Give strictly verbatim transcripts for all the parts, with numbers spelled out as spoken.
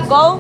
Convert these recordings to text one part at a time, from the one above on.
Go.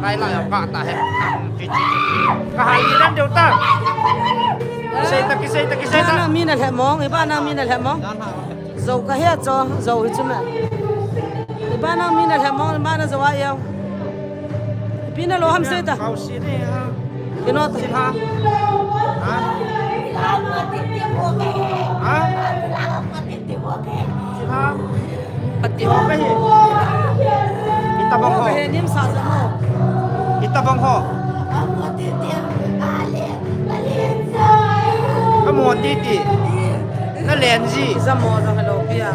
Ai la, ka ta he. Ka ha li dan deu ta. Kisei ta, kisei ta, kisei ta. Nang mi na lhe mong, iba nang mi na lhe mong. Zo ka he cho, zo hi chu me. Iba nang mi na lhe mong, iba na zo a yau. Ipi na lo ham sei ta. Kau si ni ha. Kino ta. Si ha. Ha? Ha? Pati ho. Itabang ho. Nim sa sa mo. Itabang ho. Amo titi. Na lenji. Sa mo sa hello pia.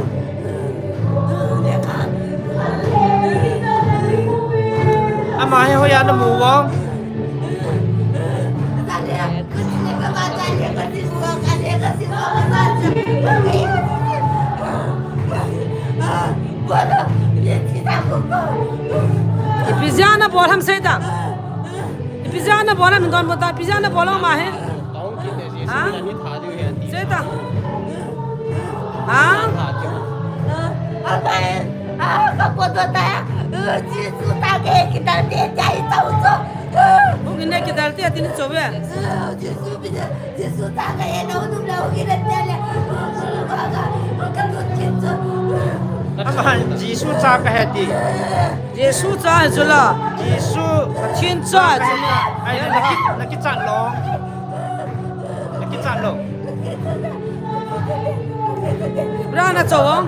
Ama he hoiya na mu vang. Ipi jeh a na bol ham sei ta. Ipi jeh a na bol ham, don bol ta, ipi jeh a na bol ham ma he. Ha? Sei ta. Ha? Hung in ne kidal te, tin cho ve. Ama Jesu cha ka he ti. Jesu cha hi chu la. Jesu. Pathen cha chu la. Ai, na ki, na kichat lo. Na kichat lo. Bra na cho vang.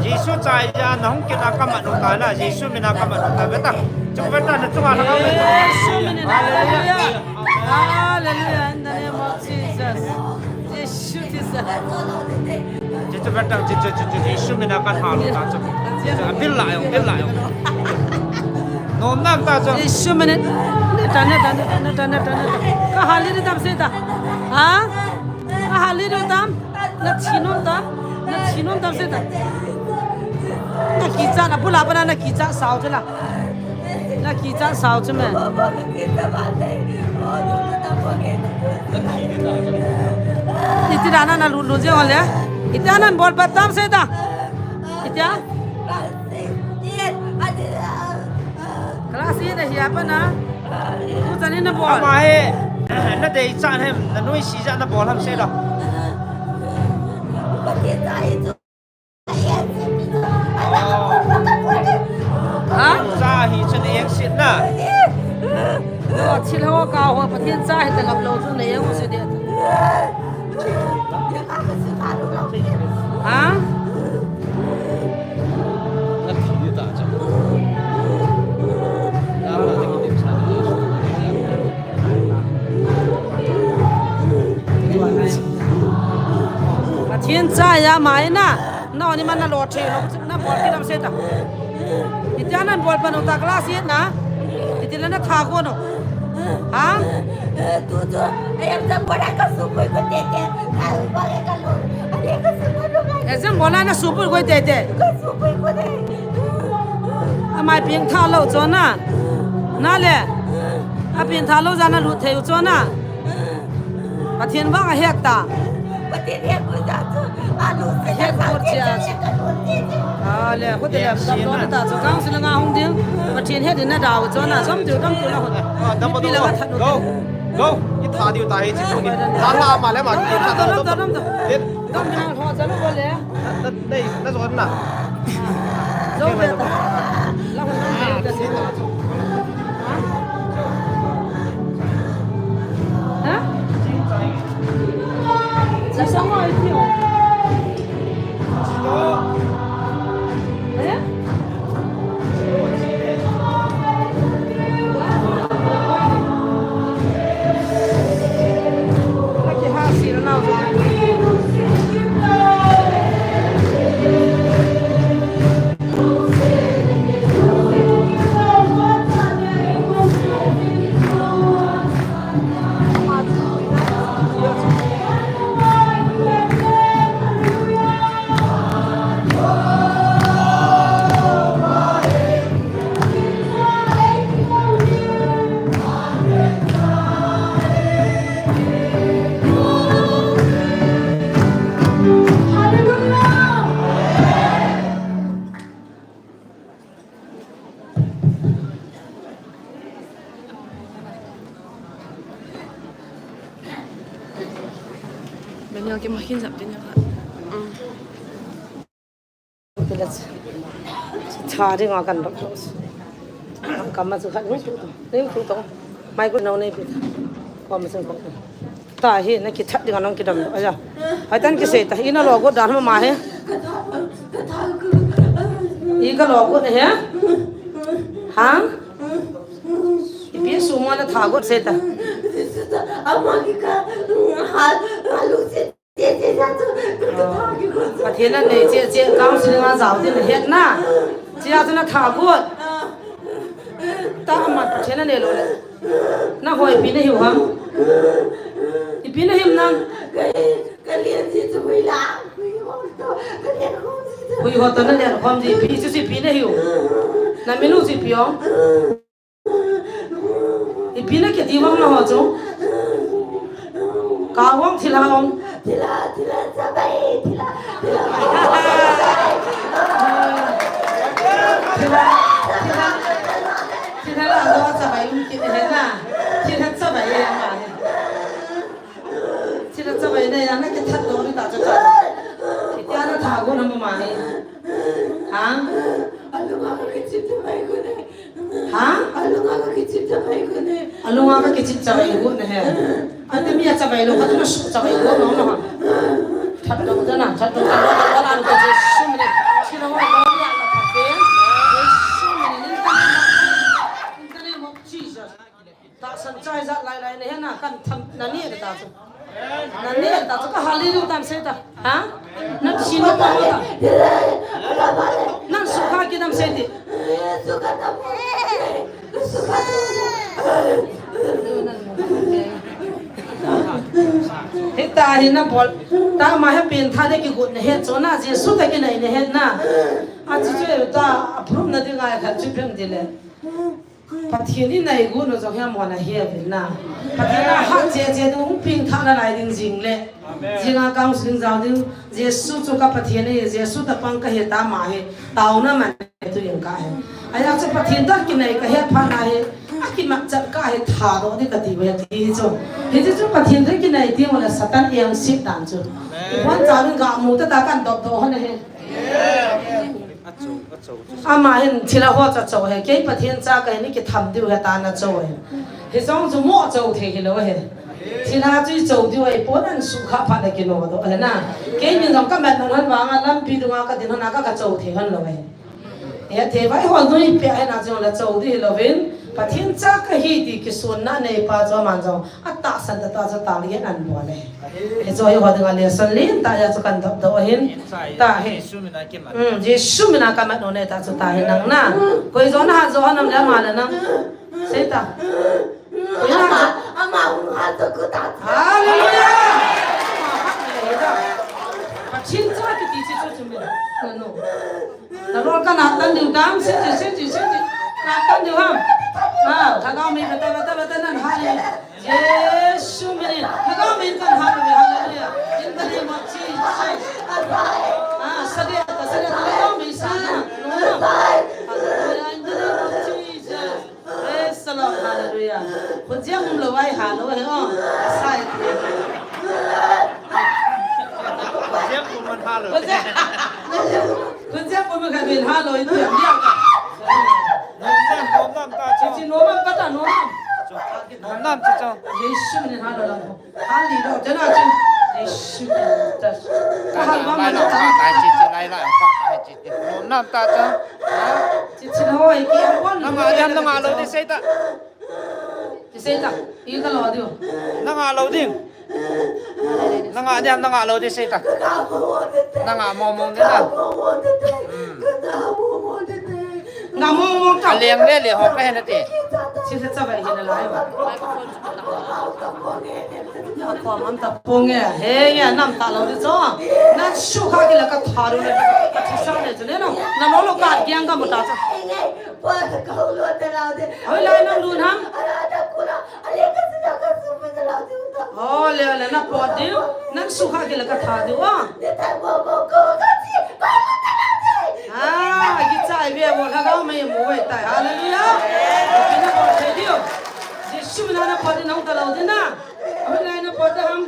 Jesu cha ya na hung kit a ka mat u ta na. Jesu min a ka mat u ta ve ta. Chu ve ta na chunga na ka mat. Jesu min a. Hallelujah. Hallelujah. In the name of Jesus. Jesu Christ. Jesu Christ, Jesu, Jesu, Jesu, Jesu, mina kan halu ta chu. Jesu, bil la yo, bil la yo. Nom nam ta chu. Jesu mina. Na ta, na ta, na ta, na ta, na ta, na ta. Ka hali ni tam sei ta. Ha? Ka hali ni tam. Na chinom tam. Na chinom tam sei ta. Na kichat, na pula pa na, na kichat sao chu la. Na kichat sao chu me. Iti dan a na lut lut jeng le. Iti a nan bol pat tam sei ta. Iti a? Class eight a hi a pa na. Tu chan in na bol. Ama he, na dei chan hem, na nuisat jeh a na bol ham sei lo. Ha? Cha hi chu na eng sit na. Lo thil ho ka ho Pathen cha hi ta ngap lo chu na eng u se de. Ha? Pathen cha ya mai na. Na ni man na lo the lo na bol kit am sei ta. Iti a nan bol pan u ta class eight na. Iti la na tha ko no. Ha? Tu tu. Ayam sa bora ka su koi ko te te. Ka bora ka lo. Ani ka su ko lo. Exam bol na su koi te te. Ka su koi ko te. Amai ping tha lo cho na. Na le. A ping tha lo ja na lut thei u cho na. Pathen vang a het ta. Pathen het ko ja chu. A lut se ja sa che che ka lut che che. A le, ko te le, dam don ta chu kang sila nga hung ding. Pathen het din na dau cho na, som tu dam tu na hon. Dam tu na hon. Go. Go. I tha diu ta hi chi tu ni. Tha tha ma le ma ki tha ta. Dam dam dam. Dam na ho cha lo ko le. Na, na, na, na zon na. Zon ve ta. La hon ve ta. Ha? Sa sa ma i ti o. Eh? Ni ki makin jap tin ya. Tila cha. Cha ding a kan dok. Kama chu khat ni chu. Ni chu to. Mai ko no nei pi. Kama chu ko. Ta hi na kithat ding a nong kidam. Aya. Hai tan kisei ta. Ina lo go dan ma he. I ka lo go ne he. Ha? Ipi sumon na tha go sei ta. Ama ki ka ha ha lu se. Pathen a nei che che counseling a jao tin het na. Che a chu na tha got. Ta ma Pathen a nei lo le. Na hoi pi na hiu ham. Ipi na him nang. Hui ho to na len khom ji pi chu si pi na hiu. Na minu si pi ong. Ipi na kiti vang na ho chu. Ka vang thil ha ong. Thil ha, thil ha, chabai, thil ha, thil ha. Thil ha, thil ha, thil ha la lo chabai um kit he na. Thil ha chabai e ma he. Thil ha chabai na ya na kithat do ni ta cha cha. Kiti a na tha go na ma ma he. Ha? Alunga ka kichip chabai ko ne. Ha? Alunga ka kichip chabai ko ne. Alunga ka kichip chabai ko ne he. Ante mi a chabai lo, ka tu na su chabai ko no no. That do ta na, that do ta na, ka la ka Jesu min. Sila wa lo ya la ka pe. Jesu min. In the name of, in the name of Jesus. Tahsan chai jat lai lai ne he na kan tham na ni ta chu. Na ni ta chu ka hallelujah tam sei ta. Ha? Na si no ta ta. Nan sukha ki tam sei ti. Hita hi na bol. Ta ma he pen tha de ki gut ne he chu na Jesu ta ki nai ne he na. A chi chu ta approve na ding ai khat chu phem di le. Pathen i nai gu no jong hi amon ahi uvin na. Pathen a hat che che ding hung peng tha na lai ding jing le. Amen. Jing a counseling jao ding. Jesu chu ka Pathen ahi, Jesu ta pang ka hi ta ma hi. Tao na man tu ing ka hi. Aya chu Pathen ta ki nai ka hi pha na hi. A ki mak chat ka hi tha do di ka ti ve ti chu. Hi chu Pathen ta ki nai ti mo la Satan yang sik dan chu. Amen. Wan cha ding ga mu ta ta kan dop do ho na hi. Amen. Ama hin thilha ho cha cho he, kei Pathen cha kahi ni kitham diu he ta na cho he. Hijong chu mo cho thei hilou he. Thilha chu i cho diu ahi pon an sukha phat na kino doh he na. Kei min jong ka mat man han vang a lampi dunga ka din han a ka ka cho thei han lou he. He thei vai ho nui pe he na jong la cho di hilou vin. Pathen cha kahi ti kisun na nei pa cho man jong. Atahsan ta ta chu tah lian an bol e. Hi chu hi ho dinga lesson lentah a chu kan dop doh ahin. Tah hi. Jesu mina ka mat. Hmm, Jesu mina ka mat u ne tah chu tah hi nang na. Koi jo na hat jo ham le ama le nang. Sei ta. Koi na hat jo. Ama hung hat to ku ta. Hallelujah. Pathen cha kiti chu chu chu mi. Na no. Na rol ka na tan diu dam, se ti, se ti, se ti. Na tan diu ham. Ha, Lhagao min bata, bata, bata, nan ha le. Jesu min. Lhagao min kan ha le, hallelujah. In the name of Jesus. Ah, sa dia, sa dia, Lhagao min sa na. Hallelujah, in the name of Jesus. Praise the Lord. Hallelujah. Khunjia um lou vai ha lou he o. Sai. Khunjia um man ha lou. Khunjia. Khunjia um ka min ha lou itu ya. Nom nam ta cho. Chi nom nam ka ta nom nam. Nom nam chi cho. Jesu min ha lou la. Hallelujah. Jana chu. Jesu Christus. Ka hal ba ma na ta. Ta chi chi lai la ka ta chi chi. Nom nam ta cho. Chi chi hoi ki a pon. Na nga jam na nga lou di sei ta. Chi sei ta. I ka lou diu. Na nga lou ding. Na nga jam na nga lou di sei ta. Na nga mong mong di na. Nga mong mong ta. A leng le le ho ka he na ti. Chi sa cha bai he na lai ba. Kom am ta pong e, he nge nam ta lou di cho. Na sukha ki la ka tha ru le, ka thi sa le cho ne no. Na lo lo ka giang ka mu ta cho. Hoilai nang lun ham? Oh, le le na pot diu. Nang sukha ki la ka tha diu a. Ah, ki chai ve mo Lhagao min mu ve tai. Hallelujah. Ki na pot thei diu. Jesu min a na pot di nang ta lou di na. Hoilai na pot di ham?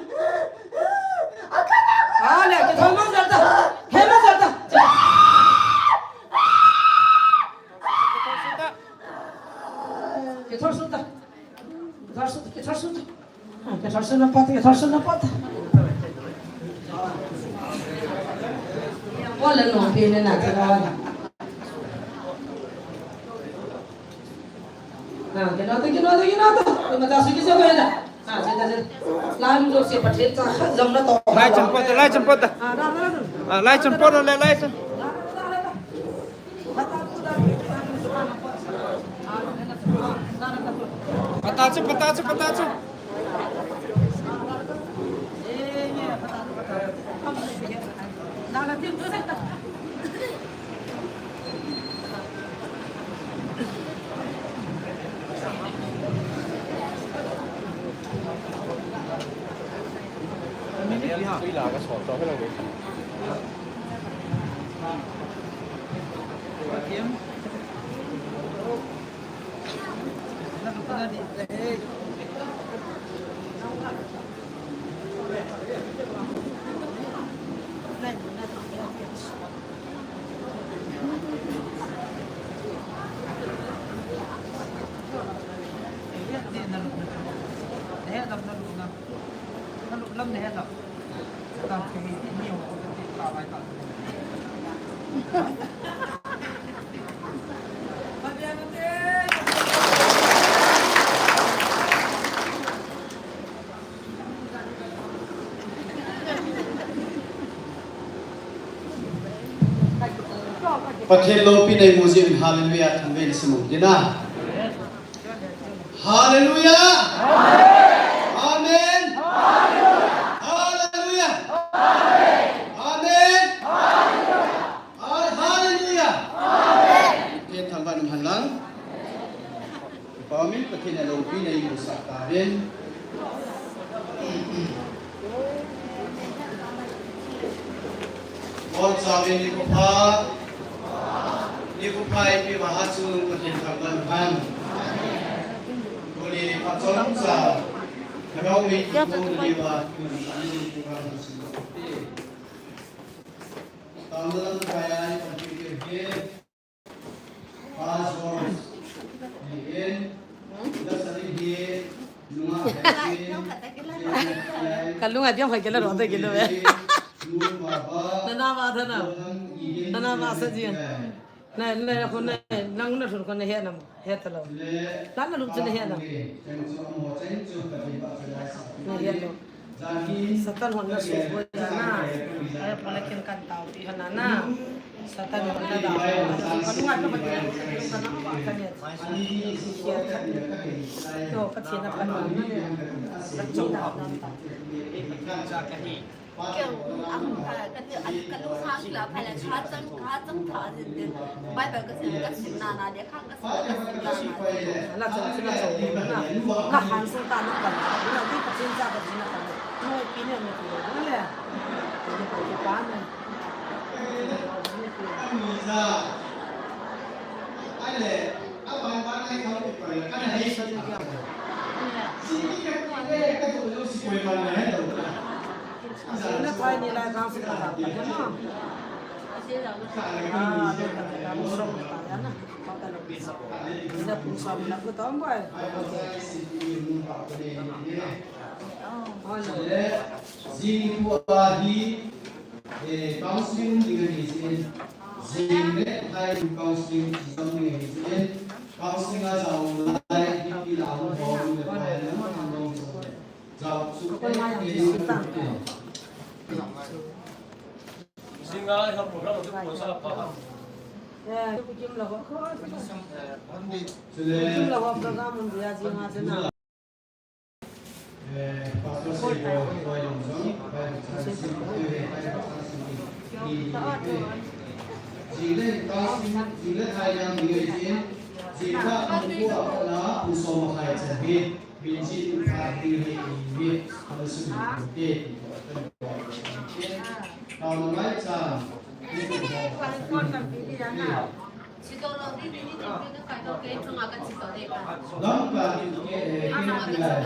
Wala no pe ne na ta wala. Ha, kino ta, kino ta, kino ta. Ko mata su ki se ko da. Ha, se ta se. Lai mu se Pathen cha jam na to. Lai chan pot, lai chan pot. Ha, da, da, da. Ha, lai chan pot le, lai chan. Patachu, patachu, patachu. Pathen loupina imu jeh in, hallelujah, thangvahna simu ding ahi. Hallelujah. Amen. Hallelujah. Amen. Hallelujah. Pathen thangvah in umhen lang. Kipah umin, Pathen aloupina imusah tauvin. Bonchauvin nikho pha. Nikho pha eipeh uva Hatchungnung Pathen thangvah in umhen. Tuni phat chomcha Lhagao Theng kikong diuva tuni program hin seidoh ute. Taona lamkai a ipanpi diu hi. Kalung a diam khai kela ro de kelo ve. Nana ba thana. Nana ba sa ji. Na, na, ko na, nang na thun ko na he na mo. He ta lo. Nang na lu chu na he na. Na he lo. Satan hon na su bo ya na. Ai, pole kin kan tao ti hana na. Satan hon na da. Kan wa ka ba ya. Kan wa ka ne. Yo, ka ti na kan wa na ne. Ka ti na na ta. Keu, ahung pha, ka ti, a, ka lu khang la pha la, ka chang, ka chang tha jin tin. Bible ka sim, ka sim na na de, khang ka sim, ka sim na na. Ala chang, chang, chang, na. Ka han sung ta na ka. Na, di ka chin cha ka chin na ka. Noi pi ne, noi pi ne, le. Ni ko ki pa ne. Ni pi. Ai le, a ban ban ai ka ki pa le, ka na hei sa ni ka. Si ki ka ki le, ka to lo si ko ma na he to. Sina thai ni lai kang sina thai ni na. Ah, lo ka ta mu song ta ya na. Ka ta lo. Sina pu sa mi na ku tong bai. Jing pu a hi, eh, counseling ding ahi sin. Jing le thai counseling ding ahi sin. Counseling a jao lai hi pi la hong hong le pai le ma hong hong. Min chin pha ding hi, hi, ala sum ni te. Taona mai chan. Lamka ki ke, eh, ki na ki lai.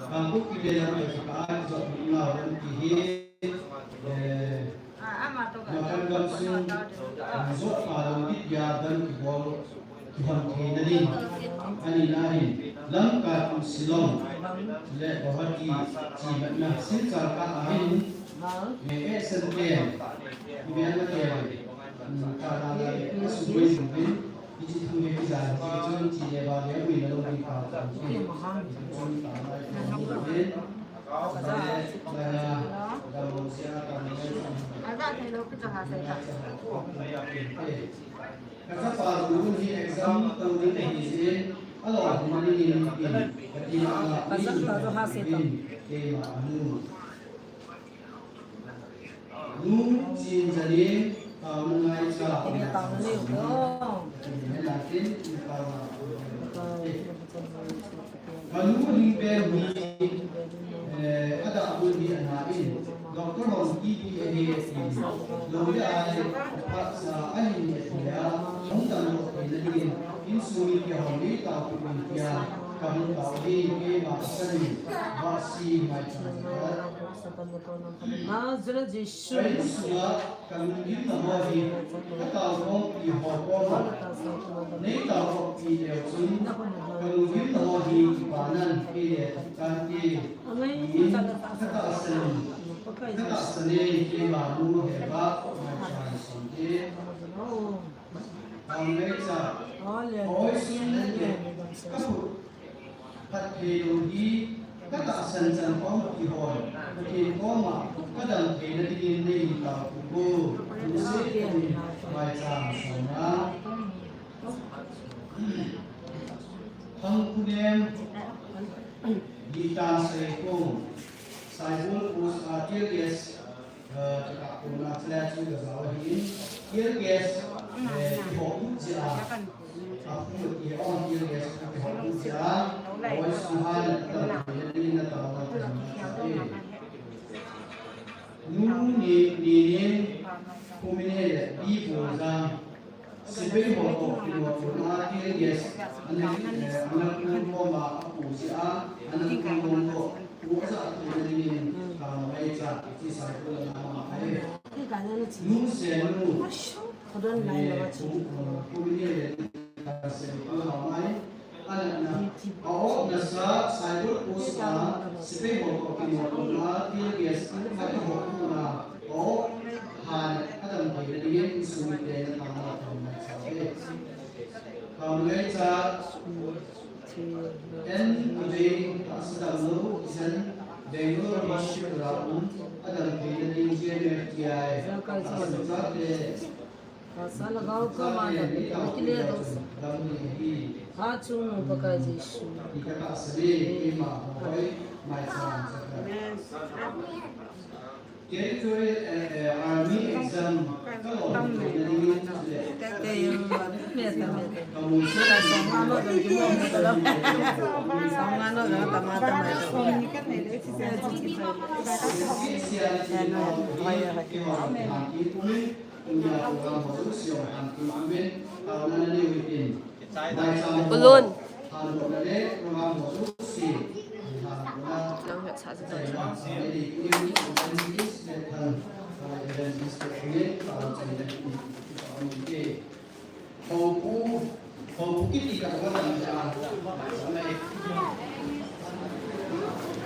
Ka ku ki le lam ki ka ai jot ni la lam ki hi. Eh, Makan gam sung, ah, jot pa lo dit ya dan kibol, kihon theina ding. Ani na hin, Lamka kum Shillong, Le Guwahati chi matna Silchar kah a hin, eh, eh, Santen, Imelmaten, mm, Tala le, eh, Sugoi Sugoi, hiche thu hi kijan hi chun chi le ba le ui na lo ding pa chun chi, chun ta lai ko ni le, le, le, le, le, Ka chapa nu hi exam to ding ahi jeh in, alolhin dingin, in, ka ti a la, in, in, keima nu. Nu Chinjani, taona ngaicha, ka nu hi pen hi, eh, adabul hi ana in, Doctor hon T B ahi atin, lou le ai, phatsa ahin atia, hung damdoh theina dingin, insung mite hon neitao peh un tia, kahung tao hi, keima kasan in, Vahsi Maicham. Ka insunga, Ka lunggimna ho hi, ka taokhompi ho koma, nei taokhompi leu chun, ka lunggimna ho hi kipanan kei le tante, tiin, ka tahsan, ka tahsan e, keima nu Heba Maicham Songte. Ka ngaicha, ka oisun le, ka phu, phatthei lou hi, ka tahsan chan khompi hon, Pathen koma, ka dam theina dingin nei taopeh o, lungset tah in Maicham Songte. Thangkhunem, Gita Seikhong, Saibol Post a tear gas, eh, ka kona chule chu ka jao ahin, tear gas, eh, kihoh lut jeh a, a pu ti hon tear gas kihoh lut jeh a, Oi Suhan, eh, nu ni, ni, ni, Pu Minhei le, Pi Boljang, Sepai ho toh kimuto na tear gas, ana, eh, ana pu koma apu jeh a, ana pu koma toh, pu aja theina dingin, ka ngaicha, ti Saibol a na ma ai. Nu Senu, eh, pu, eh, pu ni le, ka Senu ha mai. Anatna, a-op nasa, Saibol Post a, sepai ho toh kimuto na, tear gas, a kihoh lut na, a-op, han, adam theina dingin, insung mite na tama, tama, sa, eh. Ka ngaicha, en, a ve, a sa dam lou, isan, Bangalore Hospital a um, adam theina ding, G M F T I, a sa dam lou, Ka sa lhagao ka ma dam, ki le dou sa. Ha chung nung Pakai Jesu. Amen. Amen. Te yo, me, me, me. Ka sa ma no dam, ki mo mo dam. Sa ma no dam, ta ma, ta ma. Amen. Amen. Ulun. Nang het sa sa.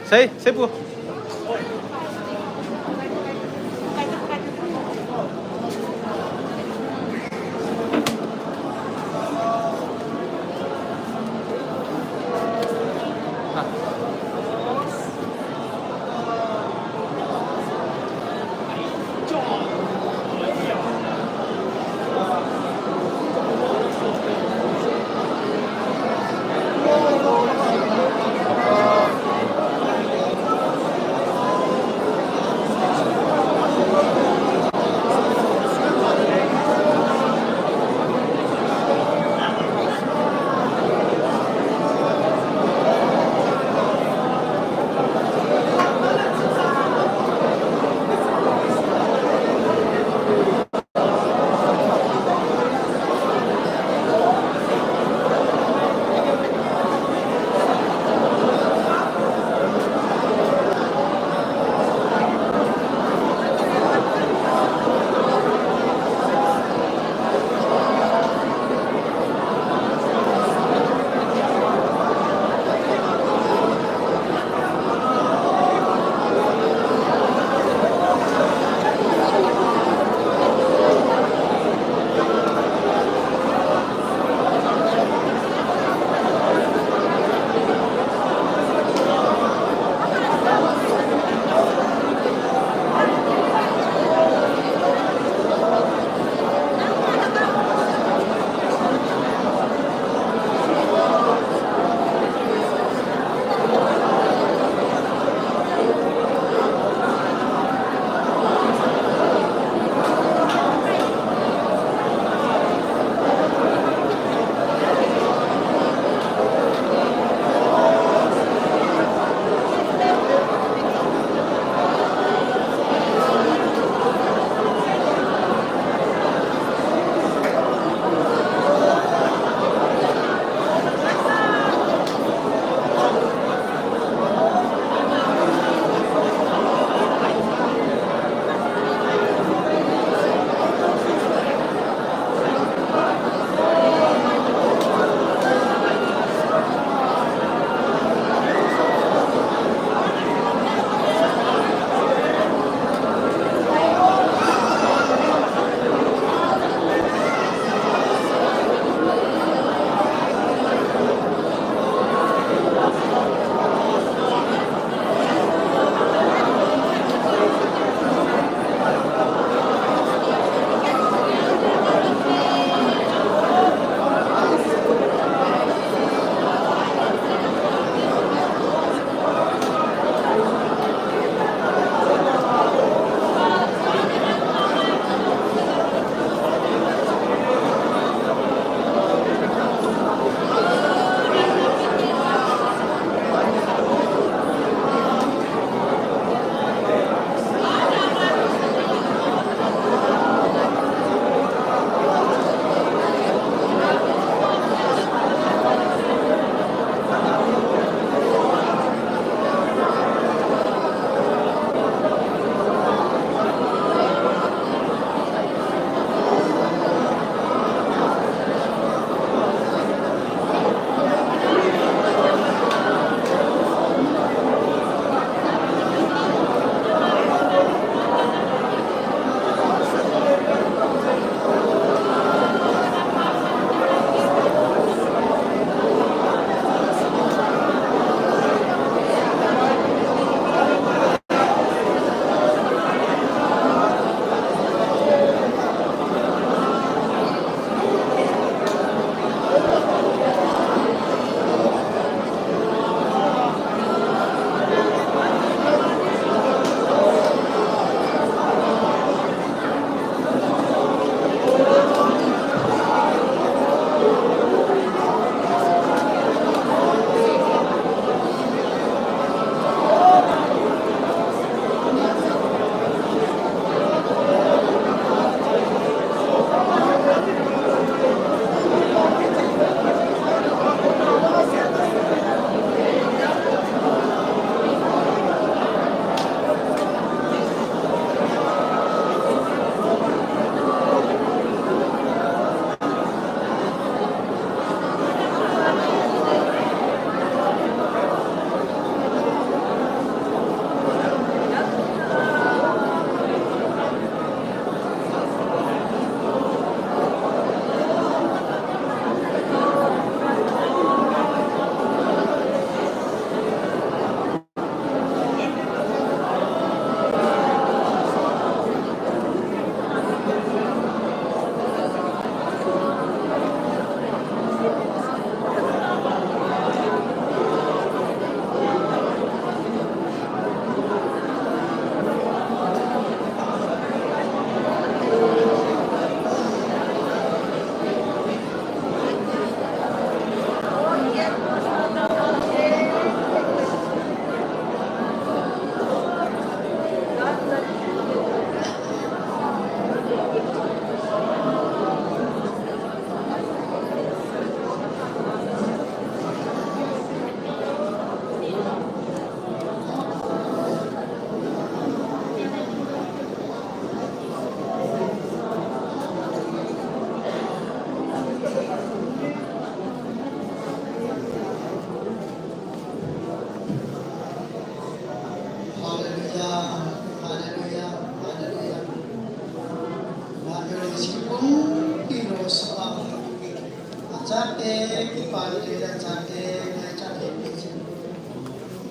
Sei, sei pu.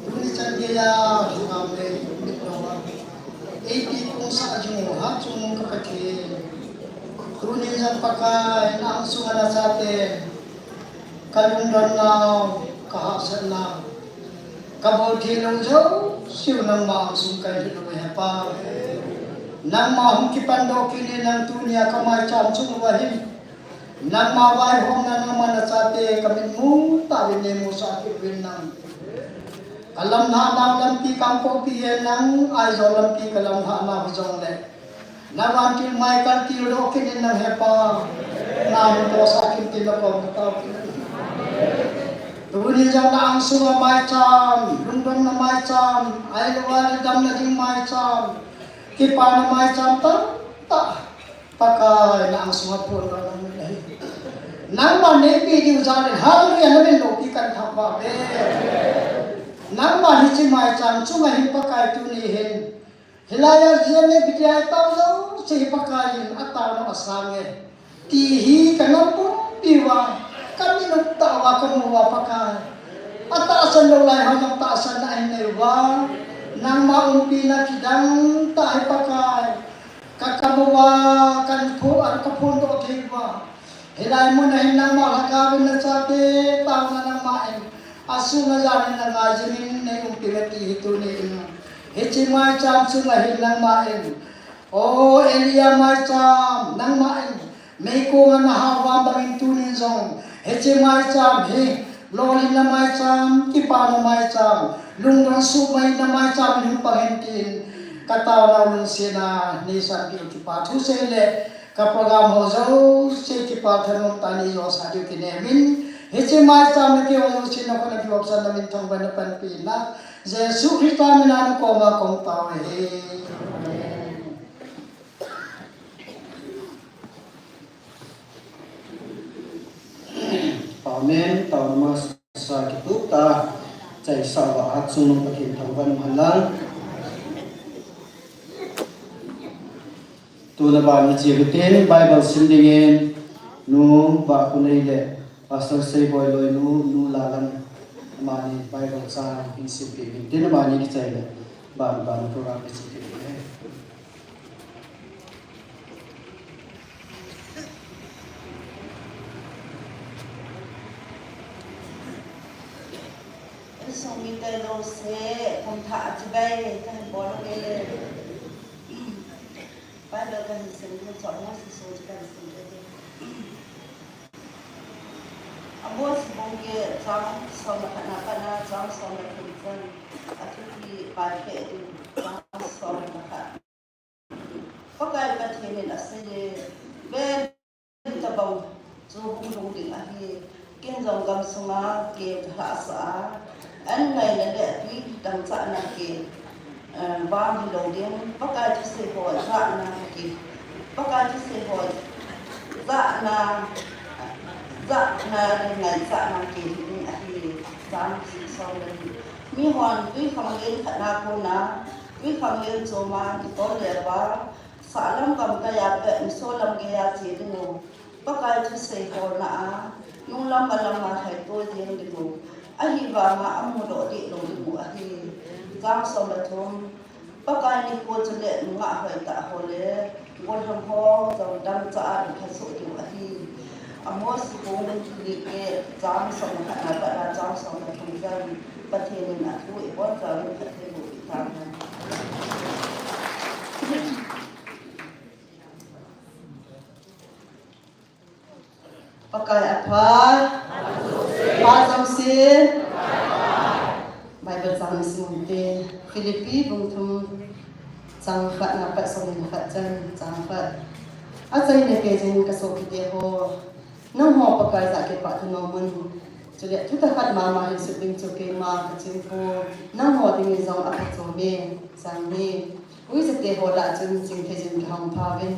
Tuni chan geiya, eighty kum sah jing u Hatchungnung ka Pathen. Tuni jong Pakai, na angsunga na chate, ka lungdonnau, ka hahsatnau, ka bol theilou jouse u nangma angsung ka hin lhut uve Hepa. Nangma hung kipandoh kit in nang tunia ka maicham chung uva hin. Nangma vaihomna, nangma na chate ka mitmu tah uvin nei musah kit uvin lang. Ka lamlhahnau lampi Kangpokpi hi nang Aizawl lampi ka lamlhahnau hijongle, na vantil mai ka tildoh kit in nang Hepa. Na hung tosah kit in na kom ka tao kit in. Tuni jong na angsunga maicham, lungdonna maicham, ahilouleh damna ding maicham, kipana maicham tamtah Pakai, na angsunga phondoh nang uve. Nangman neipe diu jal in, Hallelujah, na min loupi kan thangvah uve. Nangman hiche maicham chunga hin Pakai tuni hin, hilaiya G M A B T I tao jouse hi Pakai in ataona asang e ti hi ka ngampumpi uva, ka minute tah uva ka mu uva Pakai. Atahsan lou lai ho jong tahsanna ahin nei uva, nangma umpina kidang tah hi Pakai. Ka kam uva, kan pho-, an ka phondoh thei uva. Hilai mun a hin nangma lhagao vin na chate taona nangma in, asunga jan in na ngai jing in nei umpi uve ti hi tuni in. Hiche maicham chunga hin nangma in, o Elijah maicham, nangma in, meikonga na hah uva bang in tuni jong, hiche maicham hi, lolhinna maicham, kipana maicham, lungdon suhmai na maicham in hung pang hen tin, ka taonau lungsetna neisanpeh u kipa thu sei le, ka program ho jouse kipa thanom tah in nei josah diu kinem in, hiche maicham le keiho jouse na kona kivopsahna min thangvahna panpina, Jesu Christa mina na koma kong tao ahi. Amen. Amen. Taona masa kitup tah a, chaisa uva Hatchungnung Pathen thangvah in um hen lang. Tuna ban hiche hitin Bible sim dingin Nu Vahkunei le Pastor Seiboi loinu, Nu Lalam, amani Bible chang hin simpeh uvin tin amani kichai le ban ban program kichai kit uve. Insung mite jouse, kum thah a chibai kahin bol uve. Bible kahin sim ding, chomkhat Mose sung chu kahin sim ding. Amos bung get, chang som le khat na pat a chang som le thum chan. Athupi pan peh ding, chang som le khat. Pakai Pathen in asei e, Ven, tabang chu hung lhung ding ahi. Ken jong gamsunga kem kalhahsah a, an ngaina le tui dangchahna kem, eh, vang hilou ding. Pakai thusei ho jahna kem, Pakai thusei ho jahna, jahna le ngaichatna kem hi ding ahi. Chang som le li. Mihon twikhanglen khat na kona twikhanglen chom a kitol le uva, sahlam gamkai a pet, misolam geiya che ding u. Pakai thusei holna a, nunglam malam a lhaitol jeng ding u. Ahivanga amudoh deh lou ding u ahi. Chang som le thum. Pakai nikho chule nungah hoitah ho le gollhang ho jong dangchah a lhasoh ding u ahi. Amos bung li get, chang som le khat na pat a chang som le thum chan. Pathen in athu ibonchauvin phatthei boh peh tahen. Pakai apha, pha jouse. Bible chang isim u hite, Philippi bung thum, chang khat na pat som le khat chan, chang khat. Achaina keiyin kasopite ho, nangho Pakai jah a kipah thanom un. Chule thutah khat mama hin sut ding chu keima kaching poi, nangho dingin jong aphachom e, chang ni. Uichate ho lah a chun chingtheijin kihong phauvin,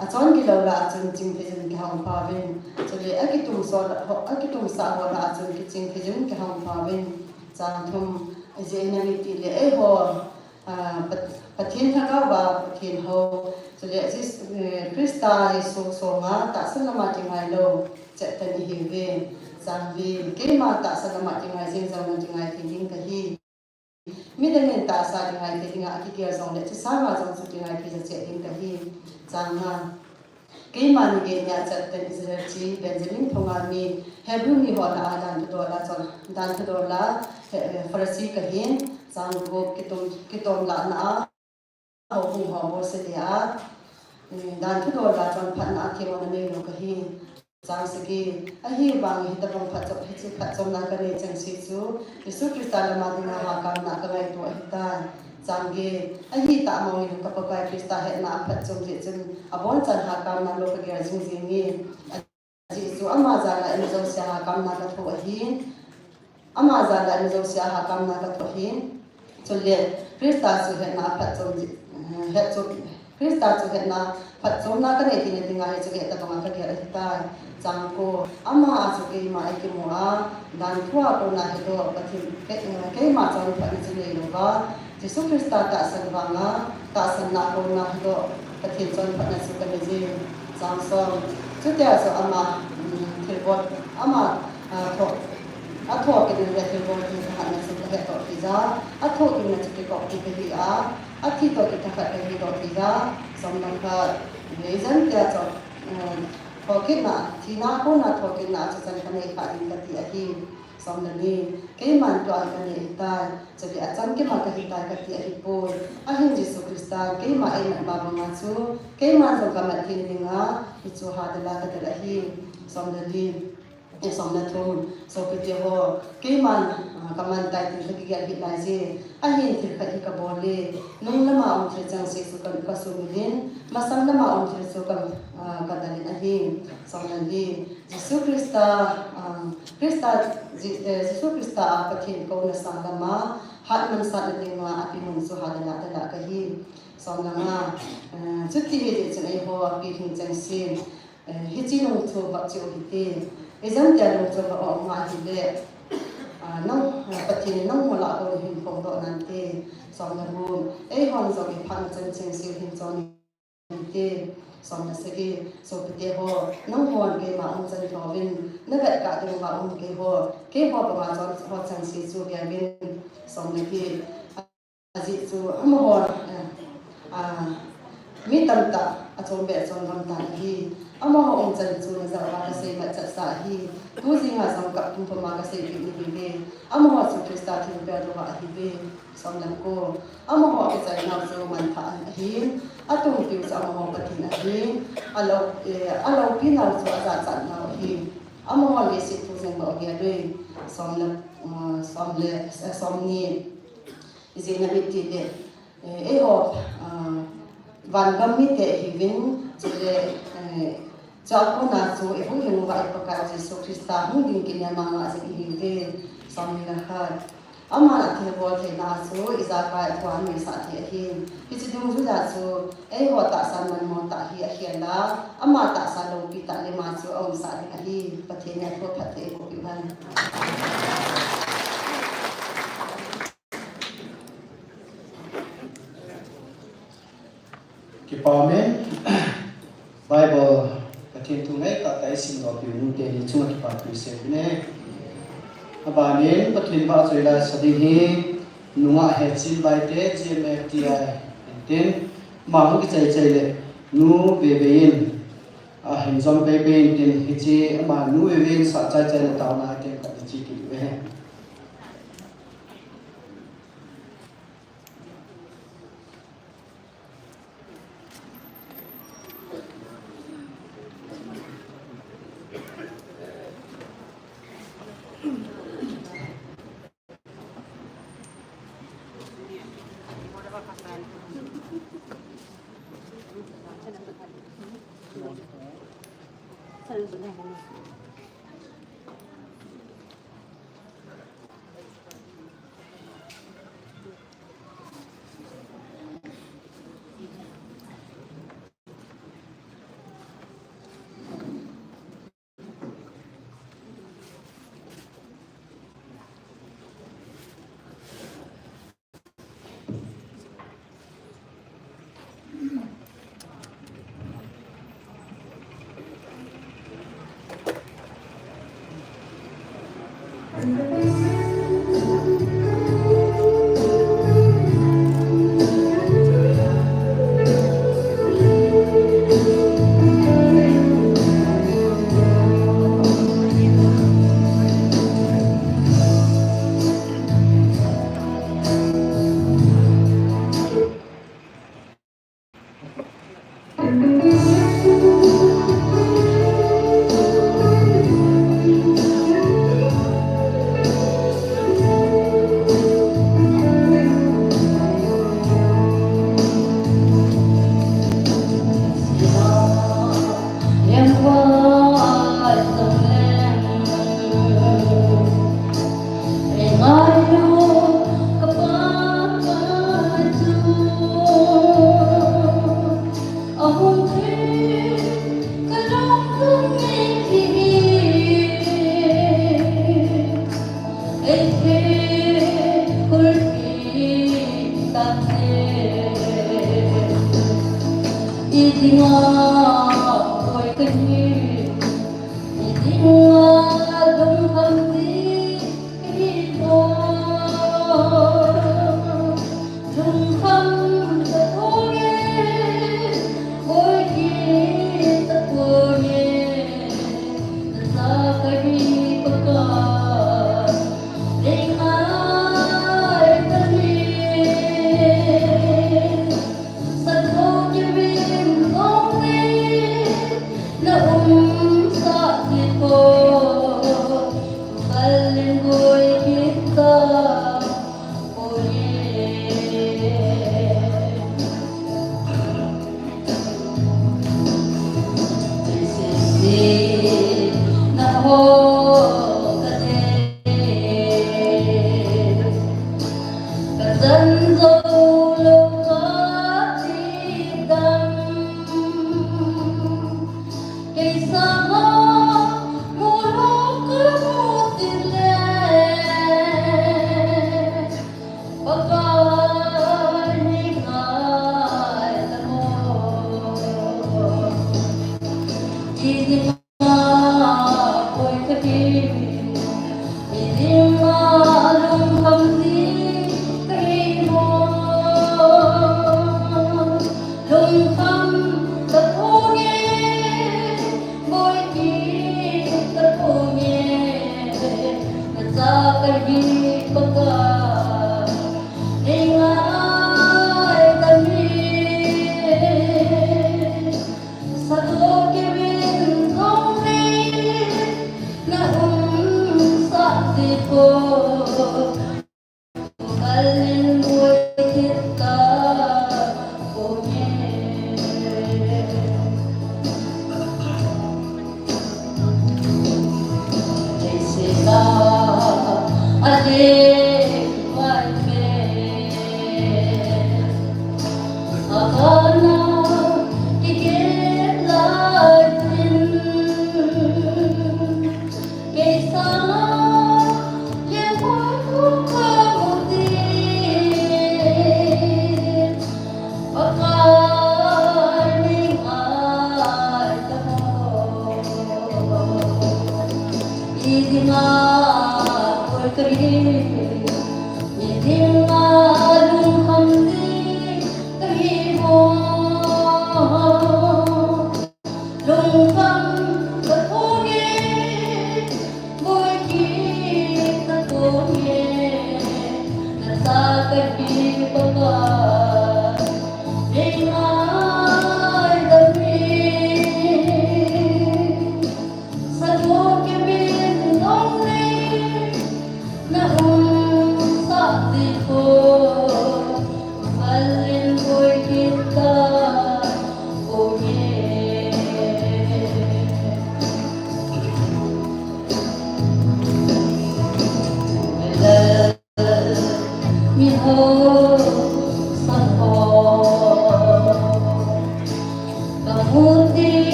achon gilou lah a chun chingtheijin kihong phauvin, chule akitumsah ho, akitumsah ho lah a chun kichingtheijin kihong phauvin. Chang thum, ajeh inem itile eiho, ah, Pat-, Pathen lhagao a Pathen hou, chule Jes-, eh, Christa Jesu songa tahsan lama kingailou, cheh tah in ihiuve. Chang li, keima tahsa lama kingai jing jongle kingai thei ding kahi. Midangin tahsa kingai thei dinga akigel jongle, chusanga jong chu kingai thei jing ding kahi. Chang nga, keima ni gei nia chat ten Israel chi, Benjamin phunga mi, Hebrew mi ho lah a dan thudola chon, dan thudola, eh, Pharisee kahin. Chang gup, kitom, kitom lahna a houbung ho bolse dia, eh, dan thudola chonphatna a themmo nanei lou kahi. Chang sagi, ahivangin hitabang phatchom, hiche phatchomna kanei chengse chu, Jesu Christa lama dinga hakamna kangaito ahitai. Chang get, ahitah mongin ka Pakai Christa hetna aphatchom jeh chun, abonchan hakamna lou kagel jing jenge. Ajeh chu ama jal a imajousea hakamna kathoh ahi. Ama jal a imajousea hakamna kathoh ahi. Chule Christa chu hetna aphatchom ji, eh, het chu, Christa chu hetna phatchomna kanei theina dinga hichu hitabanga kagel ahitai. Chang ko, ama a chu keima eikimu a, dan thua kona hedoh Pathen, ke-, eh, keima chonphatna chu neilouva, Jesu Christa tahsan vanga, tahsanna kona hedoh Pathen chonphatna chu kanei jin. Chang som, chutia chu ama, um, thilbol, ama, ah, thoh, athoh kit na le thilbol thil thahatna chu kahetdoh thei ja, athoh kit na chu kikop thei kahi a, athi toh kithakhat kahidoh thei ja. Som le khat, ijemtia chu, um, thoh kitna, thina kona thoh kitna chu chan kanei kha ding kati ahi. Som le ni, keiman tua kanei ahitai, chule acham kima kahitai kati ahipoi. Ahin Jesu Christan keima eimat ma banga chu, keiman jong kamat thei dinga, hichu hadal a kadal ahi. Som le li, eh, som le thum, sopite ho, keiman, ah, kaman tai tin kakigel hih laije. Ahin thil khat hi kabol e, nung lama um thil chengse chu ka, kasumil in, masang lama um thil chu ka, ah, kadal in ahi. Som le li, Jesu Christa, ah, Christa, Je-, eh, Jesu Christa a Pathen kouna sang lama, hatmansatna dinga api mun chu hadal a dal a kahi. Som le nga, eh, chuti hijeh chun eiho api lhing chengse, eh, hiche lungthim vah chu hite. Ijemtia lungthim vah um ahile, ah, nang, ah, Pathen in nangho lah a kona hin phongdoh nante. Som le gup, eihon jong iphatna chan chengse hin chon te. Som le sagi, sopite ho, nanghon keima umchan thouvin, navetkah diuva um keiho, keiho banga chon ho chengse chu geuvin. Som le get, ajeh chu amahon, eh, ah, mi tamtah achom beh chon gam tan ahi. Amaho umchan chu najah uva kasei matchat sa ahi. Tujing a jong kap pumpum a kasei kit nahiuve. Amaho chu Christa thilpeh louva ahiuve. Som le ko, amaho akichai nau chu manthah ahin, atungpiu chu amaho Pathen ahin, alou, eh, aloupinau chu ajachat nau ahin, amaho leiset thu jeng bou agel uve. Som le, ah, som le, eh, som ni, ijeh inem itile, eh, eiho, ah, vangam mite ihiuvin, chule, eh, chua kona chu ihung hing uva i Pakai Jesu Christa hung ding kinem mama jing ihiuve. Som ni le khat, aman athilbol theina chu ijakai a thu anuisah thei ahin. Hiche dungjuiya chu eiho tahsan manmo tah hi akhel a, ama tahsan loupi tah le ama chu aumsah ding ahi. Pathen in athu aphatthei eiboh piu hen. Kipah e, Bible Pathen thu ngaitah tah isimdoh piu nute ni chunga kipah thu isei uve. Abanin Pathen vahchoi la sa ding hi, nungah Hechinbaite, G M F T I, intin, ama hung kichai chai le, nu Vevei in, ahin jom pei pei intin, hiche ama nu Vevei in sah chai chai le taona ahin khat hiche kit uve.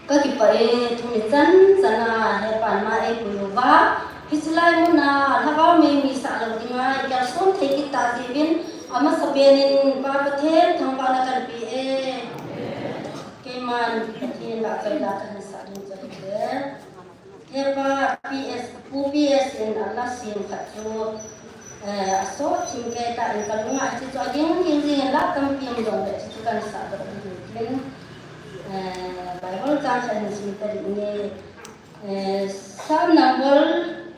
Ka kipah e, tuni chan chan a Hepa in ama eipui uva, hiche lai mun a lhagao mei mei sah lou dinga ikalson thei kit tah jeh uvin, amasapen in Pa Pathen thangvahna kahin pe e. Keiman Pathen vahchoila kahin sah ding chu ahile, Hepa P S, Pu P S in ala sem khat chu, eh, asot thim kei tah in kalunga hiche chu aging ging jing in la tampi um jongle hiche chu kahin sah doh ding ahi tin, eh, Bible chang khat hin sim tading inge, eh, Psalm number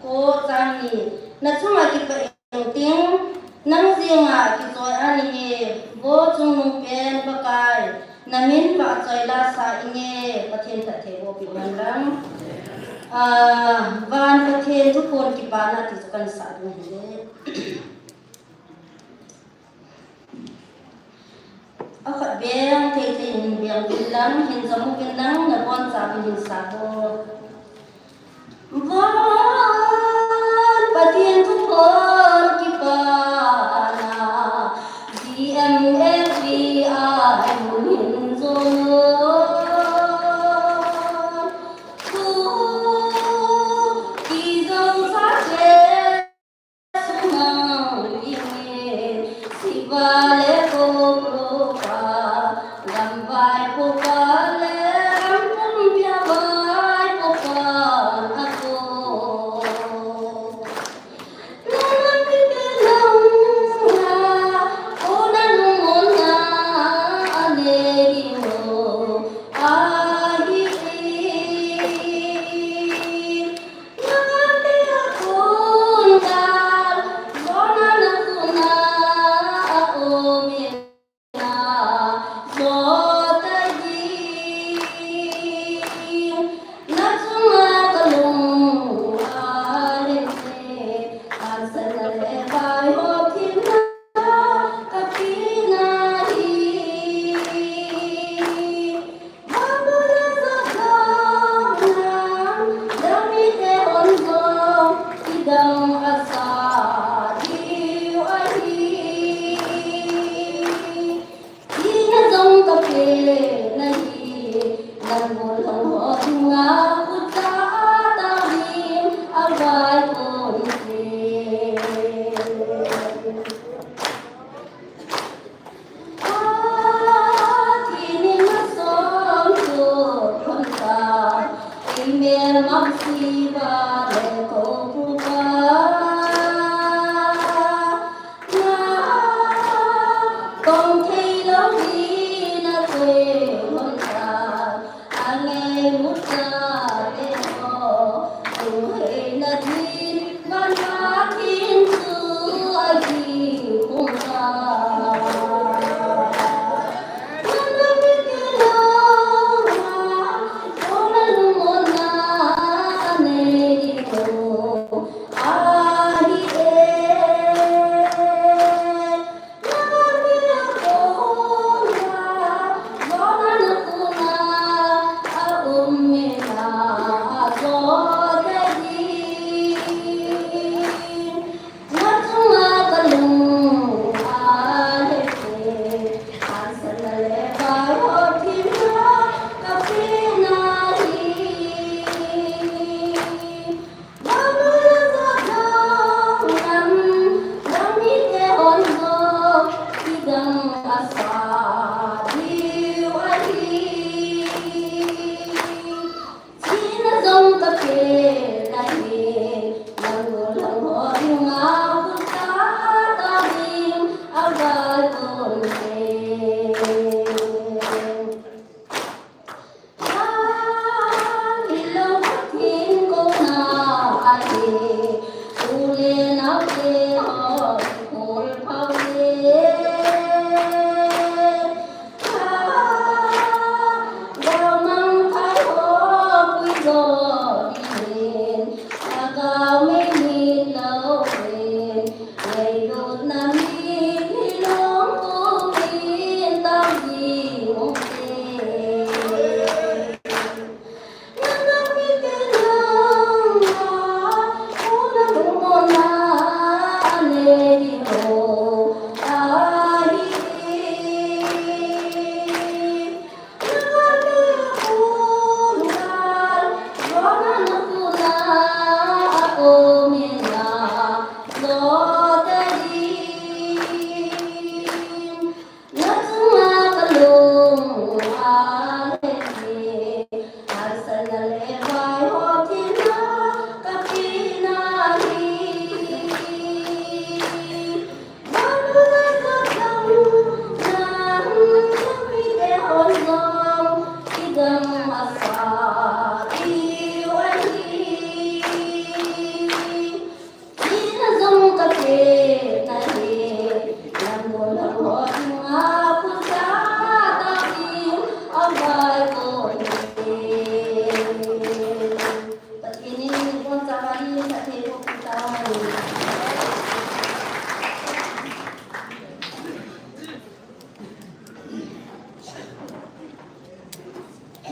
ko chang ni, na chunga kipah inge, nang jenga kichoi ahi nge, vo chungnung pen Pakai, na min vahchoila sa inge, Pathen phattheiboh peh hen lang. Ah, van Pathen thuphon kipana ti chu kahin sah ding ahi. Akhat beng thei thei in beng uvin lang, hin jom uvin lang, nabonchauvin hin sah uvin. Van Pathen thuphon kipana, G M F D I mun hin jom un. Thu kijong chate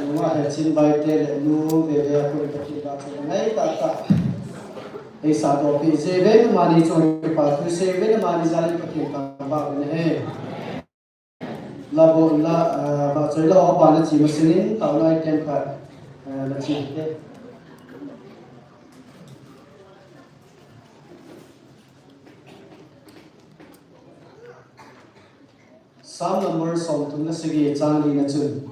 Nungah Hechinbaite le nu Vevea kon Pathen vahchoi le ngaitah tah eisahdohpeh jeh uvin, amani chunga kipa thu sei uvin, amani jal in Pathen thangvah uvin ahi. La bol la, ah, vahchoi la ho pa nache masangin, taona item khat, ah, nache te. Psalm number somthum le sagi, chang lina chun,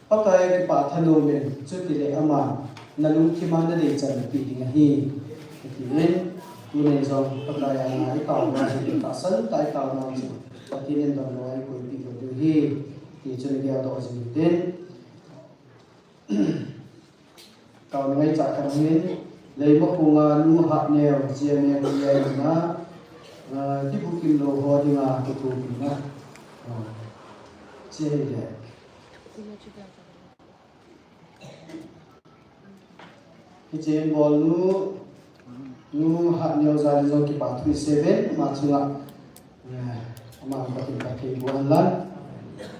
Pakai kipah thanom in, chutile aman nalungthim a nadei chan napeh ding ahi, atin. Tunin jong Pakai anga itaona jing, tahsan tah a itaona jing, Pathen in damlou a eipuipeh lou diu ahi, ti chu nageldoh jing utin. Taona ngaichat khat hin, Leimakhong a Nu Hatneo, G M A P I na, ah, kibukim lou ho dinga kithopina. Ah, che hile. Hiche in bol nu, Nu Hatneo jal in jong kipa thu isei uvin, ama chunga, eh, ama Pathen phatthei boh hen lang.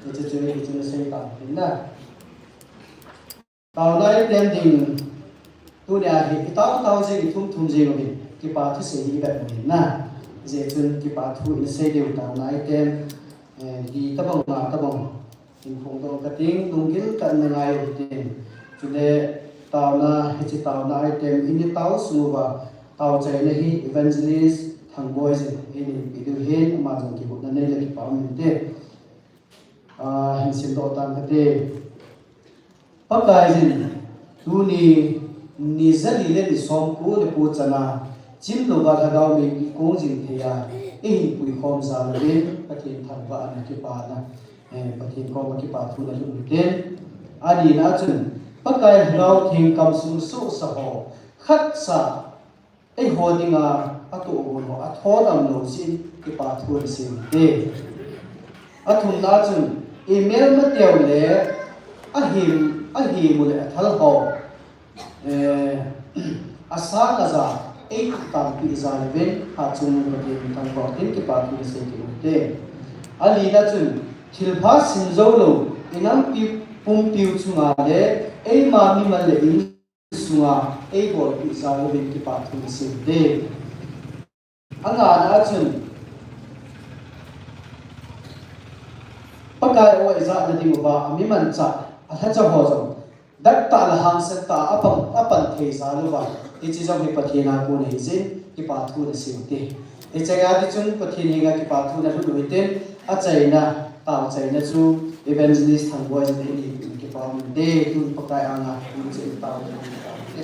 Hiche chu, hiche chu nasei tan tin na. Taona item ding, tunia hi itao tao jing, ithum thum jing uvin, kipa thu sei hi ivet uvin na. Hijeh chun kipa thu ihin sei diu taona item, eh, li tabang nga tabang in phongdoh kating, lunggil tah in nangai utin. Chule taona, hiche taona item in itao sung uva taochaina hi Evangelist Thangboi jin eipeh diu ahin, ama jong kigotna nei le kipa um inte. Ah, hin simdoh tan kate. Pakai jin, tuni ni jali le ni somko le ko chana, chimlouva lhagao mei kikong jing thei a, eihin puikhom jal uvin, Pathen thangvahna kipana, eh, Pathen koma kipa thu nalhut utin. Anina chun, Pakai Lhagao Theng kamsung sohsa ho, khatcha, eiho dinga atohgon ho, athon aum lou jeh in kipa thu nasei ute. Athumna chun, imelmateu le ahem, ahem u le athal ho, eh, asang aja, eituh tangpeh jal uvin, Hatchungnung Pathen in thangvah utin kipa thu nasei kit ute. Alina chun, thilpha sim jou lou, inampi pumpiu chunga le, eima mimal le in sunga eibolpeh jal uvin kipa thu nasei ute. Angana chun, Pakai o ijahna dinguva, ami manchah, alhacha ho jong, dattah le hangsan tah a apan, apan thei jal uva, hiche jong hi Pathen a kon ahi jeh in, kipa thu nasei ute. Hichea ding chun Pathen henga kipa thu nalhut u hitin, achaina, taochaina chu Evangelist Thangboi jin eipeh in kipa um inte, tun Pakai anga, tun cheh tao, tao te.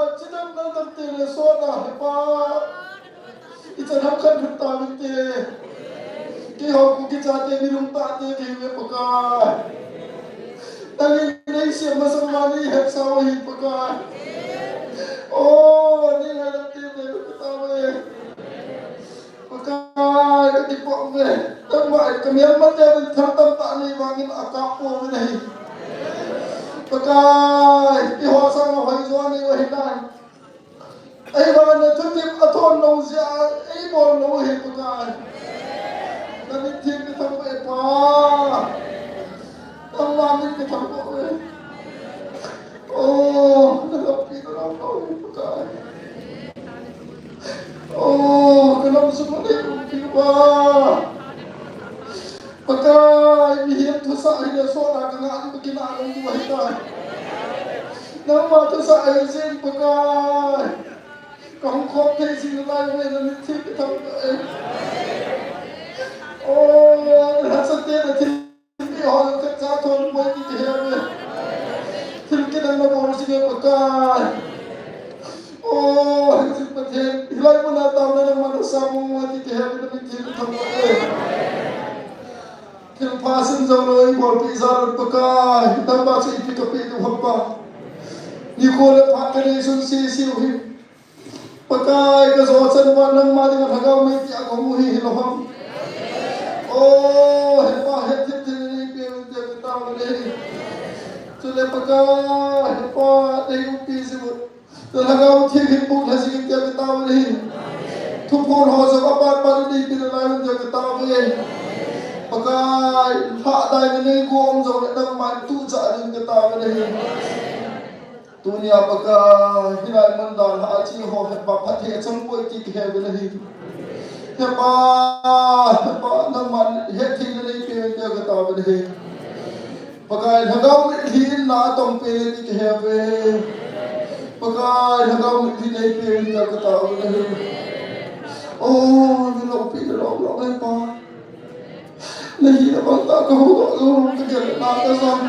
Pakai, chidam nang dam te le sona he pa. Ichan ham khat khat ta min te. Keiho Kuki chate mi lungtah te kei ve Pakai. Nangin nei siam masang uva nei hetsah u ahi Pakai. O, nei ngaidam te te ve Pakai. Pakai, ka kipa uve. Nangma, ka melmate uvin thil tamtah nei vangin akap pouve ahi. Pakai, keiho sanga hoijo nei u ahi tai. Ahivangin na thutep athon lou jeh a, eibol lou ahi Pakai. Na mitthem kathangvah e Pa. Nangma min kathangvah e. O, na lampi na lam lou ahi Pakai. O, ka lam sung le lampi Pa. Pakai, mihem thusah hile sona ka ngah in ka kinah lou diu ahi tai. Nangma thusah ahi jeh in Pakai. Ka hung khom thei jing nalai uve, na mitthem kathangvah e. O, na lhasam te na thilpeh ho khat cha thon poi ti kahe uve. Thil kidang na bol jing e Pakai. O, Pathen, hilai muna taona nangma na sam u ahi ti kahe uve, na mitthem kathangvah e. Thilpha sim jong lou, eibolpeh jal un Pakai, nangma chu ipi kapeh diu ham Pa. Nikho le phat kanei sun sese u hi. Pakai, kajo chan uva nangma dinga lhagao mei tia kahung u hi hilou ham. O, he Pa, hetthemna nei peh uvin tia katao uve. Chule Pakai, he Pa, nei umpi jing un. Na lhagao theng hin buk lha jing in tia katao uve. Thuphon ho jong apat pat in nei peh nalai un tia katao uve. Pakai, lhahdaina nei gom jong le nangman tuh jah ding katao uve. Tunia Pakai, hilai mun dan lhah a che ho he Pa phatthei achang poi ti kahe uve ahi. He Pa, he Pa, nangman hetthemna nei peh uvin tia katao uve. Pakai, lhagao mitlhi in na atong peh le ti kahe uve. Pakai, lhagao mitlhi nei peh uvin tia katao uve. O, na loupina lom lom e Pa. Na hina bang tah kahoudoh lou, kagel na kajam.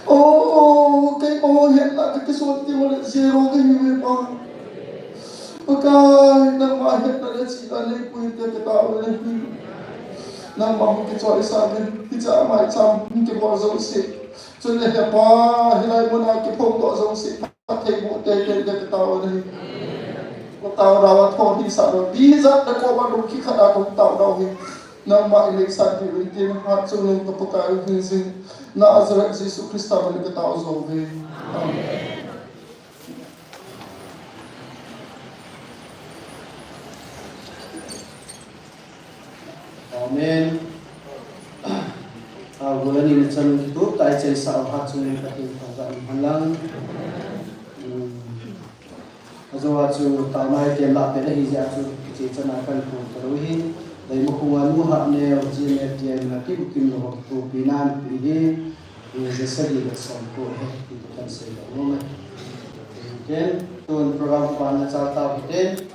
O, keima hetna kakison diu le zero kahiuve Pa. Pakai, nangma hetna le chihna neipeh uvin tia katao uve. Nangma hung kichoisah uvin, hiche a maicham hung kibol jouse. Chule he Pa, hilai muna kiphongdoh jouse, phattheiboh teitei in tia katao uve. Kataona uva thon hisah lou. Ijat na koma lungthim khat a kahung taona u hi. Nangma in neisah peh uvin tin, hatchungnung ka Pakai u hing jing. Nazareth Jesu Christa min in katao jou uve. Amen. Amen. A, gol ani na chan kitup tai chai sa a hat chung le Pathen thangvah in man lang. Hmm. Ajo a chu taona hi ken la pen ahi jeh a chu. Hiche chana kan pu talou hin, Leimakhong a nu Hatneo, G M F D M na kibu kimlou ho kitopi nan pi hi, eh, ja sagi le som ko ahi, ti kan sei talou ngai. Ken, tun program ban nachal tau hite.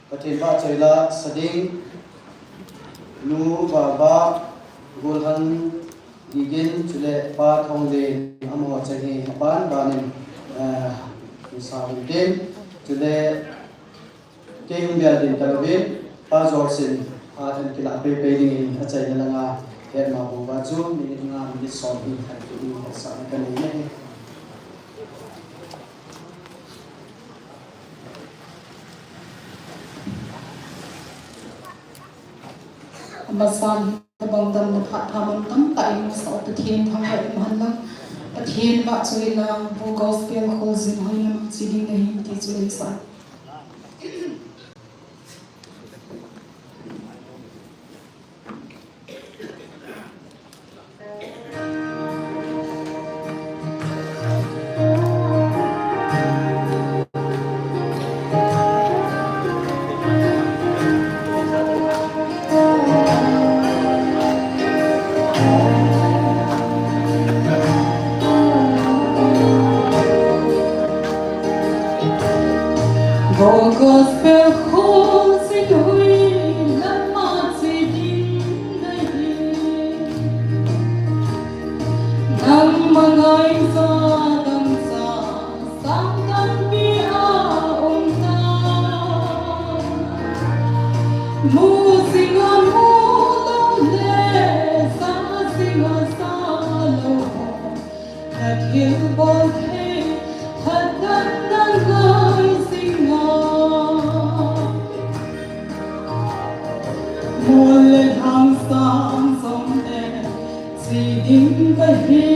Pathen vahchoila sa ding, Nu Baba, Golhang Gigin, chule Pa Thonglen, amaho cheng hi aban banin, eh, sa ding tin, chule kei hung bia ding kalouvin, Pa Joel sin, a, an kila peipei dingin achaina langa, hetma bouva chu, minute nga, minute som hi, an kila sa kanei ne. Amasan, tabang damna phat pha mantam tah in sah Pathen thangvah in umhen lang. Pathen vahchoila, bu gospel kholjin hoilam che ding nahi ti chu in sa. Bo gospel kholjin hoilam a che ding nahi. Nangma ngaija dangchah sang tampi aum tai. Mu jing a mu lou le, ja jing a ja lou ho, na thilbol thei khat dan na ngai jing a. Mol le lhang sang jongle che ding kahi.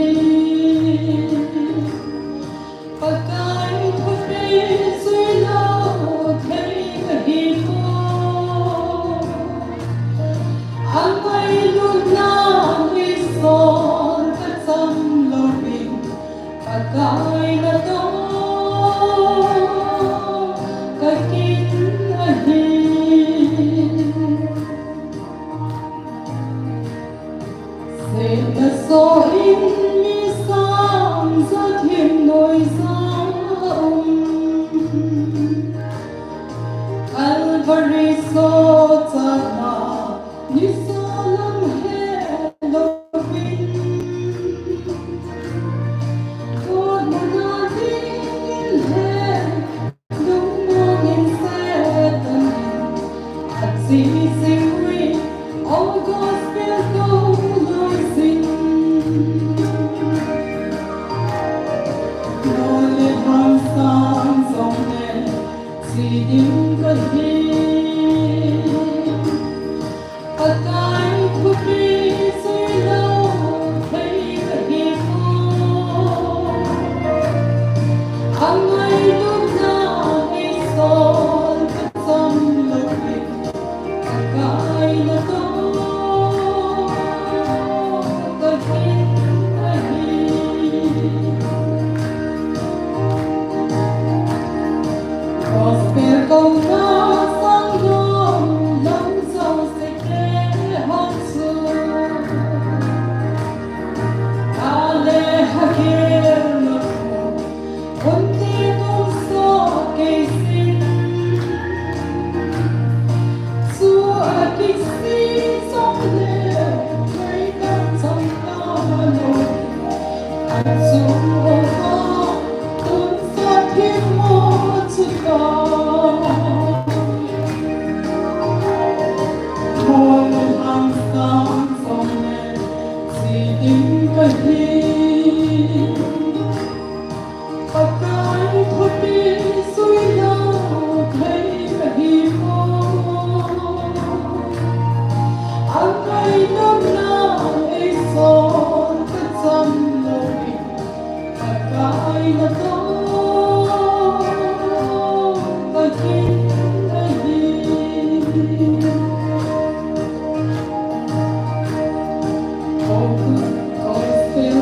Pakai thupi jui lou thei kahi poi. Angailutna eisol kacham louvin, Pakai natoh kakin ahi. Setna soh in mi sang ja thim noija um. Calvary soh chatna nisa lam helouvin, gotna dingin le lungmong in Satan in ache jing uvin, O gospel kou loi jing. Mol le lhang sang jongle che ding kahi. Pakai thupi jui lou thei kahi poi. Angailutna eisol kacham louvin, Pakai natoh kakin ahi. Gospel kouna sang lou, lou jouse te ho chu, ale hagil na khu, unti tum soh kei sin. Chu akisih jongle, kei kan chang ta lou. Achung uva, tun sa thim mo chu ta. Mol le lhang sang jongle che ding kahi. Pakai thupi jui lou thei kahi poi. Angailutna eisol kacham louvin, Pakai natoh kakin ahi. Gospel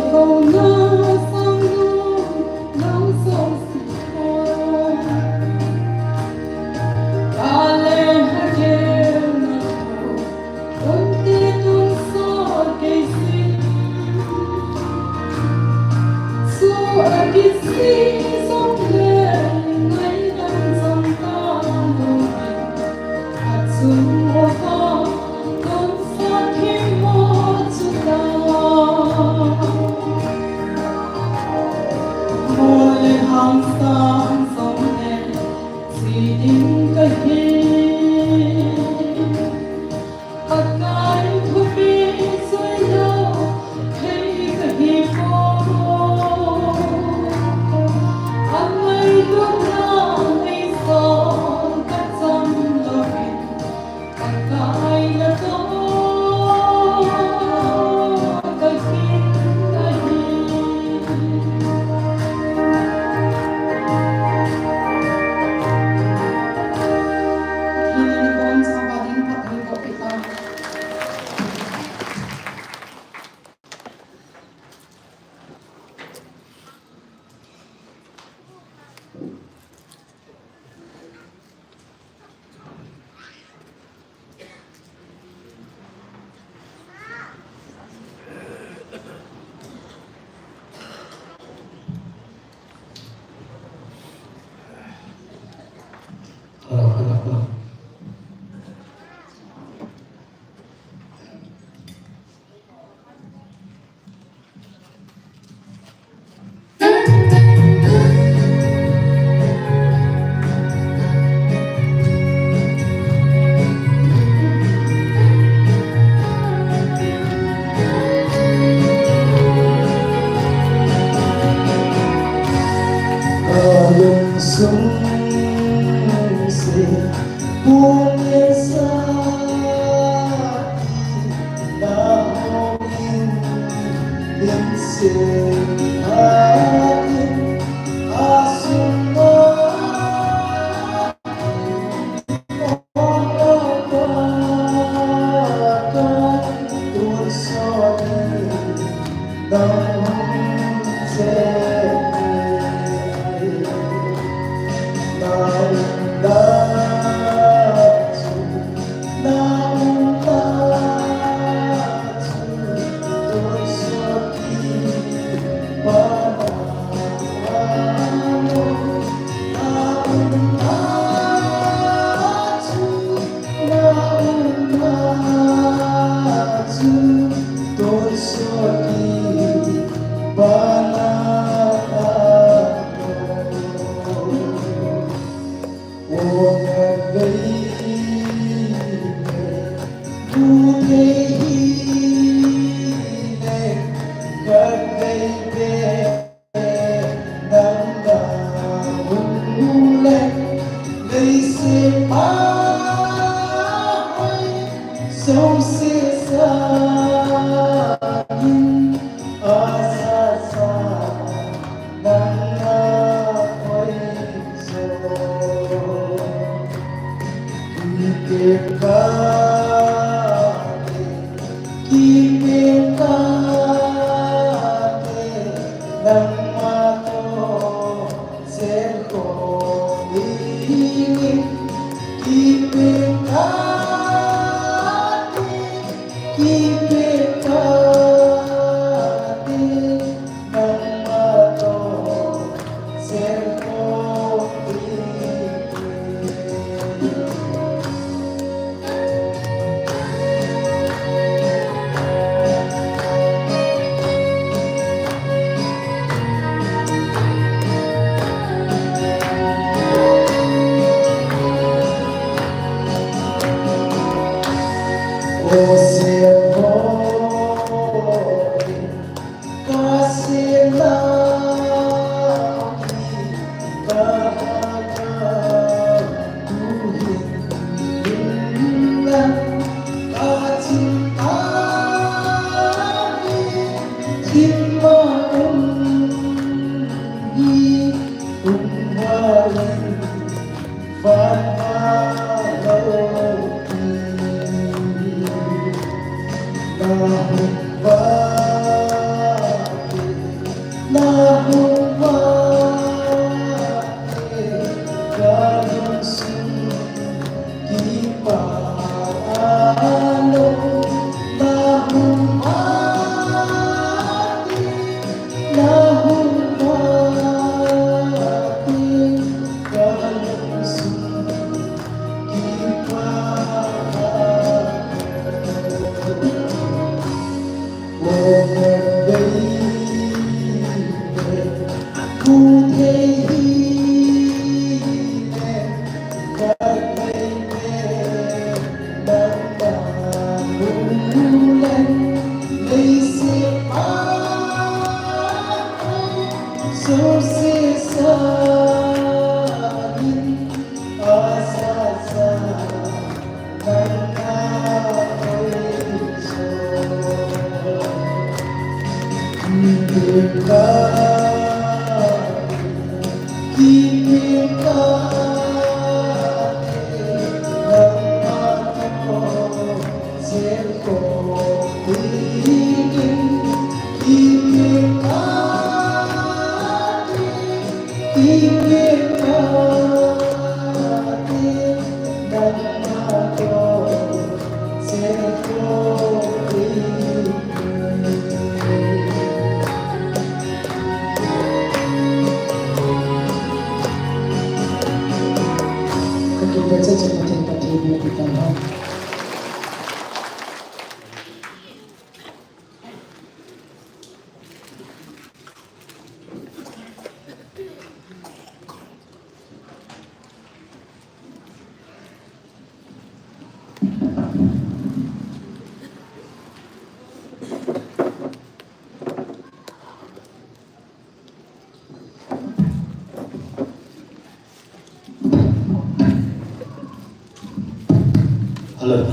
Hello,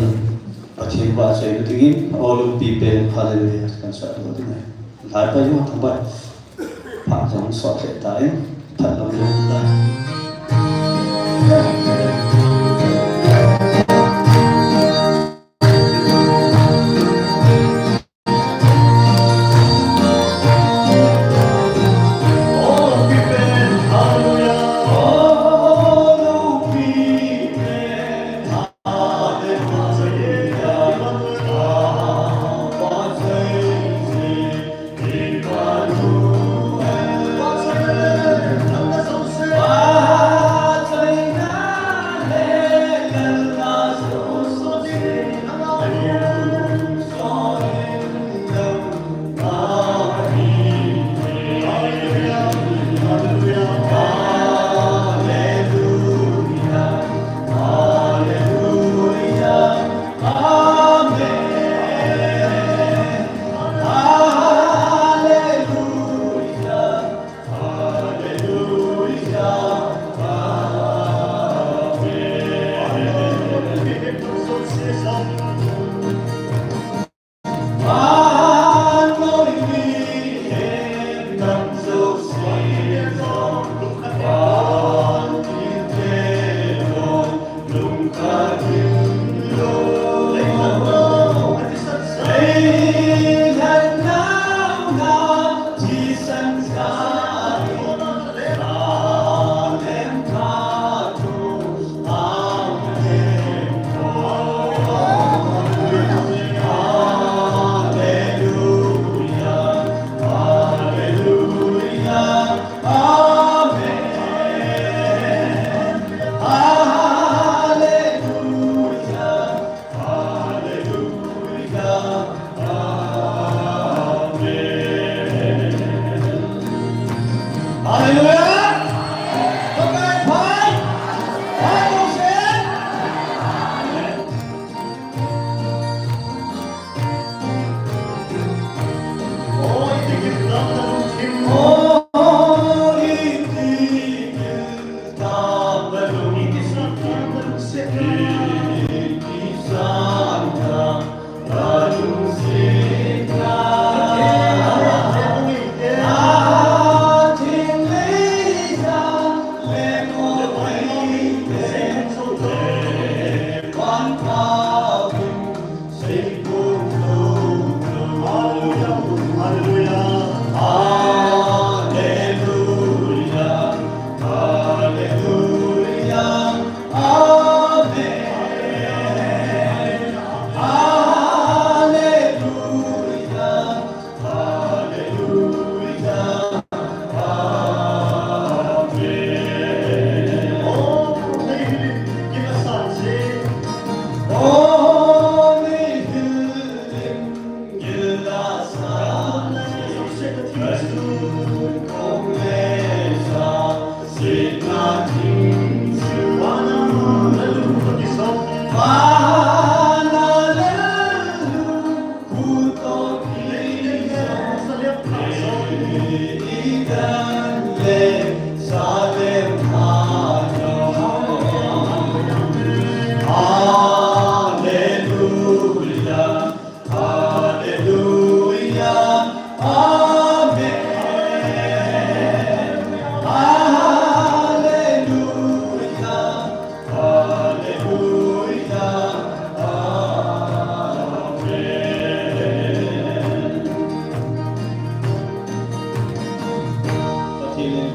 Pathen vahchoi dingin, Olumpi pen, Hallelujah, kan sa ding ahi. Lai pa jong thang pai. Pha jong so se ta in, pha jong ta.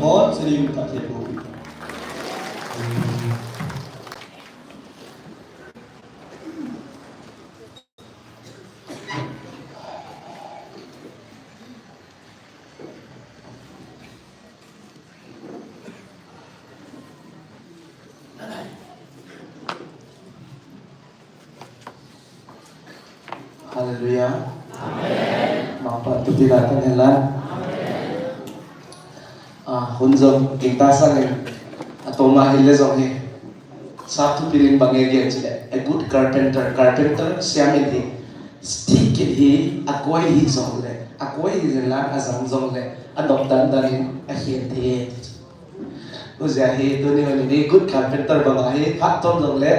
Lord, sending Pathen loupi. Hallelujah. Amen. Mangpha thupina tang hen lang. Amen. Ah, hun jong, gingta sangin, atoma hile jong hi. Sa thupi in bang e gen chule, a good carpenter, carpenter siam in hi, stick in hi, akoi hi jongle, akoi hi jeng lang, ajang jongle, anop dan dan in, ahin thei. Ujia hi, tuni hun hi good carpenter banga hi, phat ton jongle,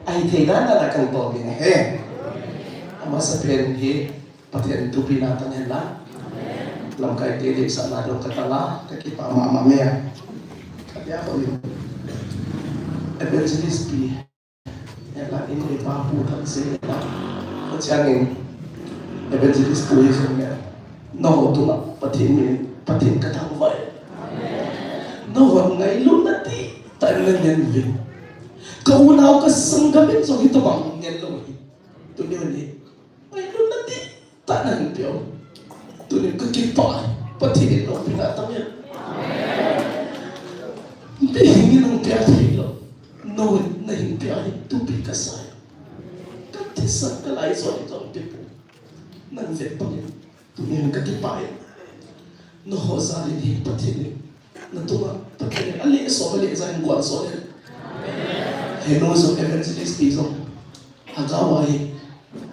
ahithei dan dan a kang to bin he. Amasapen hi, Pathen thupina tang hen lang. Lamkai te deisahna dong katang a, kakipah mama me a. Kadia ko ni. Evangelist P. Ela in e pa pu kan se la. Ko chiang in Evangelist P hi song ya. Nangho tunga Pathen min, Pathen kathangvah e. Nangho ngailutna dihtah in nangin ve. Ka unau ka sanggam in jong hitobang ngen lou hi. Tuni hun hi. Ngailutna dihtah nahin peh u. Tuni kakipah, Pathen in loupina tang hen. Mihing in nang peh thei lou. Nangho nahin peh hi thupi kasah e. Ka thisan ka laison jong peh pon. Nang vet pang in. Tuni kakipah e. Nangho jal in hi Pathen in. Natunga Pathen in aleh so, aleh ja in guan so le. Henu jong Evangelist P jong. Lhagao a hi.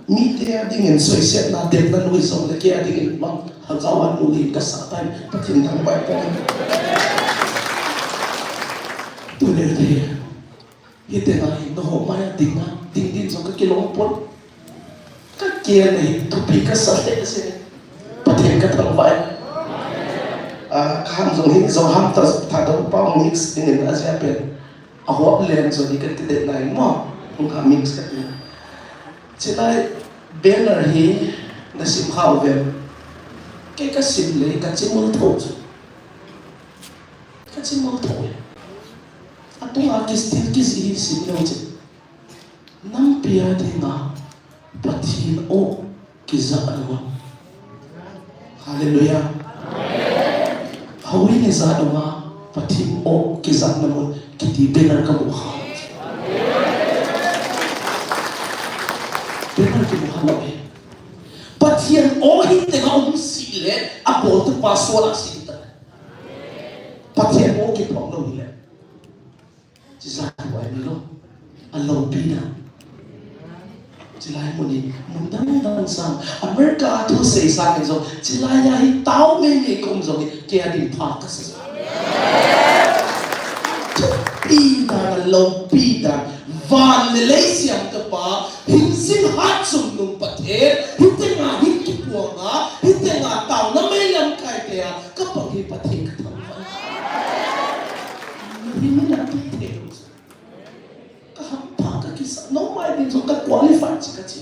Mite a dingin soisetna, demna nu hi jongle kei a dingin bang. Lhagao a nu hi kasah tai. Pathen thangvah e. Tuni hi. Hiti ngai, nangho mai a ding a, ding din jong kakilom pon. Ka kei a hi thupi kasah lheh se. Pathen kathangvah e. Ah, kaham jong hi, jong ham ta, Thadou pau mix dingin ajia pen. Ahop len jong hi kati deh nai mo. Hung ha mix kati. Chulai banner hi nasim kha uvem. Kei kasim le, kachimul tho chu. Kachimul tho e. Atunga kistil kiji hi sim leu chun. Nampi a dinga Pathen o kijahna mun. Hallelujah. Houin ijat uva Pathen o kijahna mun kiti banner kamu kha. Banner kimu kha lou e. Pathen o hi tenga um sih le, abol tu pastor a sih ta. Pathen o kiphong lou hi le. Chijat huai mi lou. Aloupina. Chilai mun in, mun dang dang sang. America a thu sei sang in jong. Chilai a hi tao mei mei kum jong in. Kei a din pha kasa. Thupi dan, aloupina. Van le lei siam tapa. Hin sin hat sum nung Pathen. Hitenga hin kipuanga. Hitenga taona mei lamkai te a. Kapang hi Pathen kathangvah. Himna pi thei. Ka hampha ka kisa, no mai din jong ka qualify chi ka chi.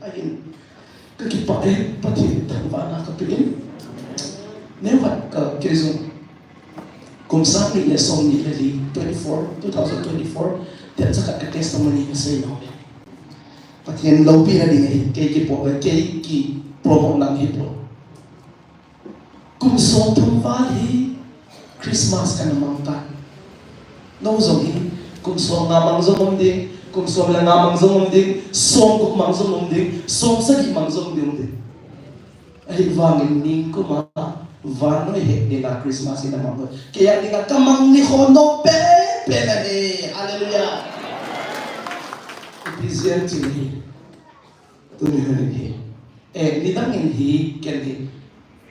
Ahin, kakipah e, Pathen thangvahna kape in. Neokhat ka kei jong, kum sang ni le som ni le li, twenty-four, two thousand twenty-four, teng chakhat ka testimony kasei nom e. Pathen loupina ding ahi, kei kipo, kei ki promote lang hipon. Kum som thum val hi Christmas kana mang tan. No jong hi kum som nga mang jong um ding, kum som le nga mang jong um ding, som gup mang jong um ding, som sagi mang jong um ding, um ding. Ahivangin nikum a vannoi het dinga Christmas ina mang. Kei a dinga kamang nikho nom pen pen ahi. Hallelujah. Ephesians chini. Tuni hin hi. Eh, nidang in hi, ken hi.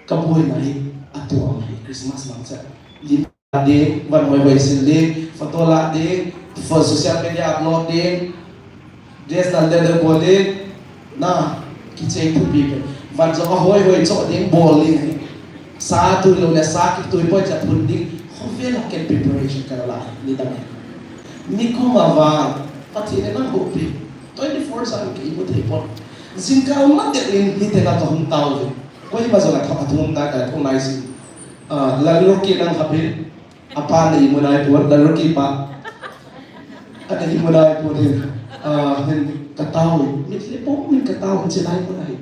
Kaboina hi, atuang hi, Christmas mangcha. Lim ding, van hoi hoi sil ding, photo la ding, for social media upload ding, dress dan dan bol ding, na, kichei thupi pen. Van jong ahoi hoi cho ding, bol ding. Sa tui lou le, sa kitui poi cha phun ding. Khovel a ken preparation kana la, nidang in. Nikum a vang, Pathen in ahoupi. Twenty-four seven kei imu thei pon. Jingkah um ma tel in hitenga kahung tao ve. Koima jong atha, athum ta ka thum nai si. Ah, Lal Rocky nang kha phi. Apa na imu nai pon, Lal Rocky pa. Ana imu nai pon hin. Ah, hin ka tao. Mit le pon min ka tao hin, chi lai mu nai.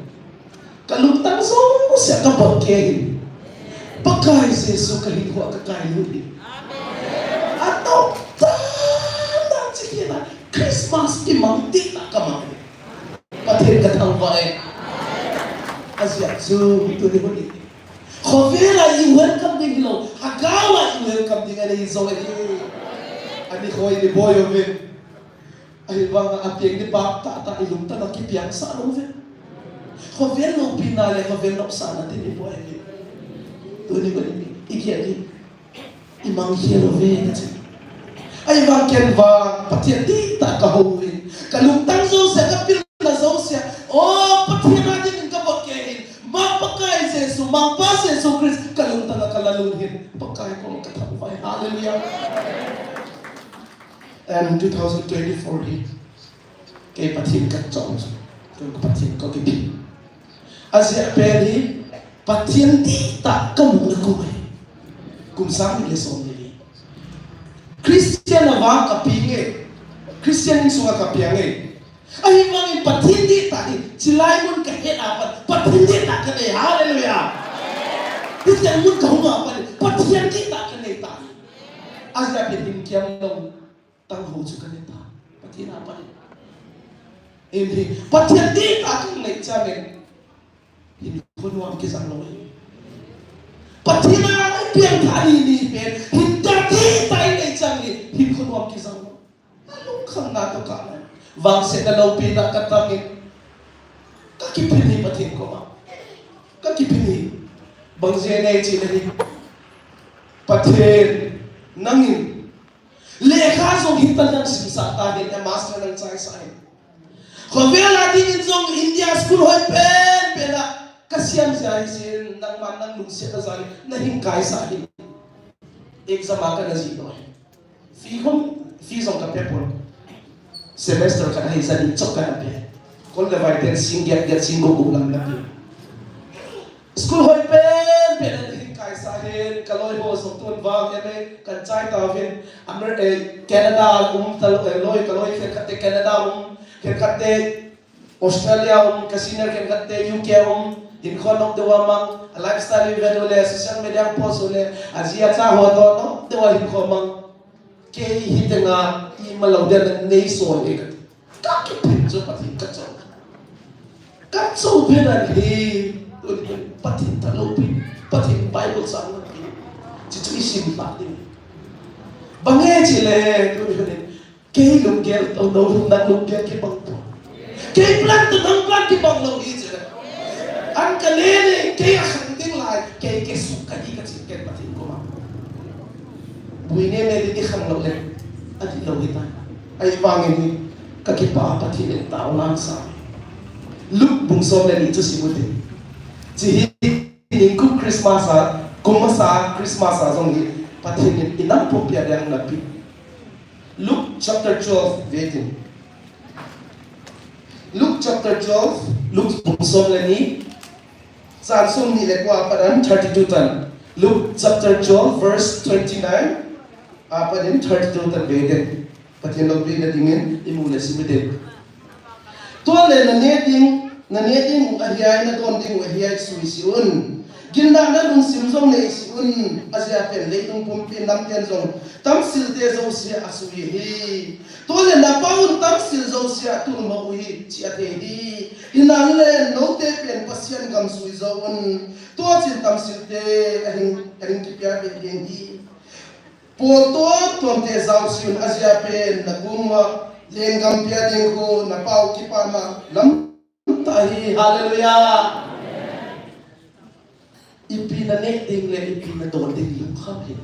Ka lungtang jouse a ka bot kei hin. Pakai Jesu ka hinkho a ka kai lut hin. Amen. Atao ta ta chi kei na Christmas kimang ti na ka mang. Pathen ka thangvah e. Ajeh chu tuni hun in. Khovel a i welcome ding hilou, lhagao a i welcome ding anei jou ahi. Ani khoi ni boi uvin. Ahivang a piang ni bak tah tah i lungtang a kipiang sah lou uvin. Khovel loupina le khovel nopsahna tin i boi uvin. Tuni hun in i kiang in. I mang khel uve ka chi. Ahivang ken vang Pathen dihtah ka hou uvin. Ka lungtang jouse, ka pilna jouse. O Pathen a dingin ka bot kei hin. Mang Pakai Jesu, Mangpa Jesu Christ, ka lungtang a ka la lut hin. Pakai koma ka thangvah e. Hallelujah. And two thousand twenty-four hi. Kei Pathen ka chon chu. Kei Pathen ka kipi. Ajeh pen hi Pathen dihtah ka mu na kum ahi. Kum sang ni le som ni le. Christian a vang ka pi nge. Christian insung a ka piang nge. Ahivangin Pathen dihtah hi, chilai mun ka het a pat, Pathen dihtah ka nei, hallelujah. Hitia mun ka hung a pat, Pathen dihtah ka nei ta. Ajeh pen hin kiam lou. Tang ho chu ka nei ta. Pathen a pat. Amen. Pathen dihtah ka nei chang in. Hinkho nuam kijang lou e. Pathen a i piang tha ni ni pen. Hinkho dihtah i nei chang in. Hinkho nuam kijang lou. Alungkhamna toh ka. Vangsetna loupina ka tang in. Ka kiphin hi Pathen koma. Ka kiphin hi. Bang jeh nei chi le hi. Pathen nangin. Lekha jong hitia nang simsah ta hin, a master nang chaisah hin. Khovel a dingin jong India school hoi pen pen a ka siam jia hi sin, nangman nang lungset a jal in, na hin kaisah hin. Exam a ka na jih lou. Fee hom, fee jong ka pe pon. Semester khat a hi jan in chok ka na pe. Kol le vai ten sing giat giat sing gup gup lang na pe. School hoi pen pen a hin kaisah hin, ka loi ho jong tun vang em e, kan chai tauvin, Amer-, eh, Canada um ta loi, eh, loi, ka loi khenkhat te Canada um, khenkhat te Australia um, ka senior khenkhat te U K um, hinkho nom deuh a mang, a lifestyle i vet u le, social media post u le, aji acha ho toh nom deuh a hinkho mang. Kei hi tenga ima lou dia nei so e ka. Ka kiphin chu Pathen ka chou. Ka chou phen ahi, Pathen tha loupi, Pathen Bible sang loupi. Chuchu i sim lha ding. Bang e chi le, tuni hin kei lunggel toh lou, nang lunggel kibang toh. Kei plan toh nang plan kibang lou hi chi le. An ka le le, kei a khang ding lai, kei kei suk ka hi ka chi ken Pathen koma. Bui ne me di khang lou le, a di lou hi ta. Ahivangin hi, ka kipah Pathen in taona sa. Luke bung som le ni chu sim u te. Chi hi, kum Christmas a, kum masa Christmas a jong hi, Pathen in i nam pumpi a ding na pi. Luke chapter twelve, ve tin. Luke chapter twelve, Luke bung som le ni. Chang som ni le ko a pat in thirty-two tan. Luke chapter twelve, verse twenty-nine. A pat in thirty-two tan ve tin. Pathen loupina dingin i mu le sim u te. Tua le na neh ding, na neh ding u ahi ai, na don ding u ahi ai, sui si un. Ginna na lungsim jong nei si un, ajeh a pen leitung pumpi nam ten jong tamsil te jouse a sui hi. Tua le na Pa un tamsil jouse a tul mo u hi, chi a thei hi. Hinlah le note pen Pathen gam sui jo un. Tua chin tamsil te a hing, a hing kipia be ding hi. Pol tuam tuam te jao si un, ajeh a pen na koma lenggam pia ding khu na Pa u kipana lam tah hi. Hallelujah. Ipi na neh ding le ipi na don ding lungkham hi.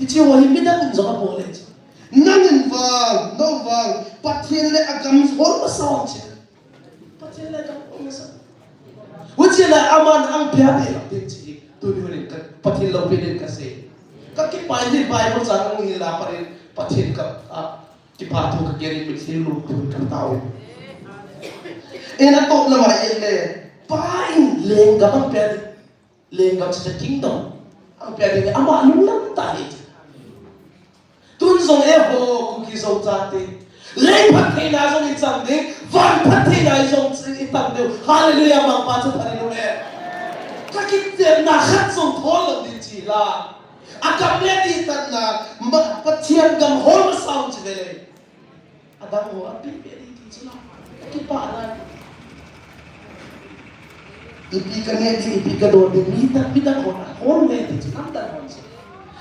Hiche ho hi midang in jong abol le. Nangin vang, nangin vang, Pathen le agam hol masa un chi. Pathen le agam hol masa. Huchi le aman ang pia be lam ding chi. Tuni hun in ka, Pathen loupina in ka sei. Ka kipah in Bible chang ang hil a pat in Pathen ka, a, kipathu ka gen in mitlhi lungthim ka tao in. Ina to lama in le, Pa in lenggam ang pia ding. Lenggam chu the kingdom. Ang pia ding ama lunglam ta hi. Tun jong eiho Kuki Zo chate, lei phattheina jong i chang ding, van phattheina jong i chang ding. Hallelujah, Mangpa chu phatthei lou e. Ka kiptepna khat jong thol lou ding chi la. A kam le ding tatna, ma-, Pathian gam hol masa un chi ve le. Adang ho, a pi pe ding ti chu la. Kipah lai. Ipi ka neh ding, ipi ka don ding, mi dang, mi dang ho, hol nge ti chu, nam dang ho chu.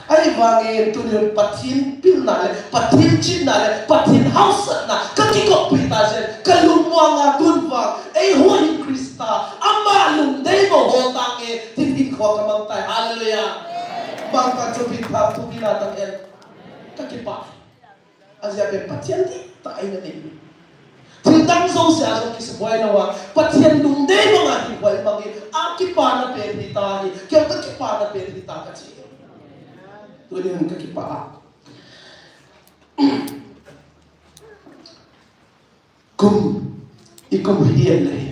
Ahivangin tuni Pathen pilna le, Pathen chihna le, Pathen haosatna, ka kikoppi ta jeh, ka lungmong a tun vang, eiho hin Christa, ama lungdei mo ho tange, tin hinkho ka mang tai. Hallelujah. Mangpa chu pin pha, thu pina tang en. Ka kipah. Ajeh pen Pathen dihtah a eina nei. Thil dang jouse a jong kisuboi lou a, Pathen lungdei banga hinkho i mang in, a kipana pen hi ta hi, kei ka kipana pen hi ta ka chi. Tuni hin ka kipah a. Kum, i kum hi en le hi.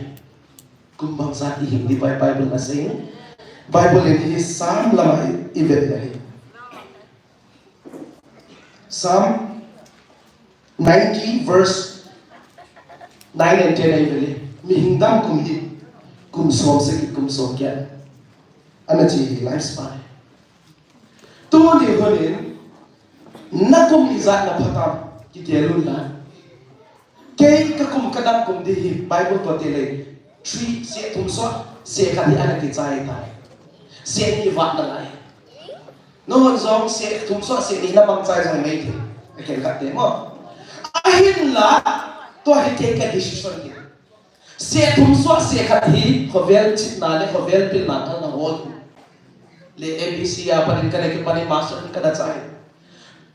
Kum bangzat i hing ding Bi-, Bible in asei. Bible in hi Psalm lama i, i vet le hi. Psalm ninety verse nine and ten a i vet le. Mihing dam kum hi kum som sagi, kum som get. Ana chi hi lifespan. Tuni hun in, na kum ijat na pha tam, kitel un lang. Kei ka kum ka dam kum ding hi, Bible toh te le, three, seh thum soh, seh khat hi ana kichai tai. Seh ni vat na lai. Nahon jong seh thum soh, seh ni na mangchai jong mai thei. A khen khat te mo. Ahinla, tua hi kei ka decision hi. Seh thum soh, seh khat hi, khovel chihna le, khovel pilna thal na hol. Le A B C a panin ka le kipanin master ka da chai.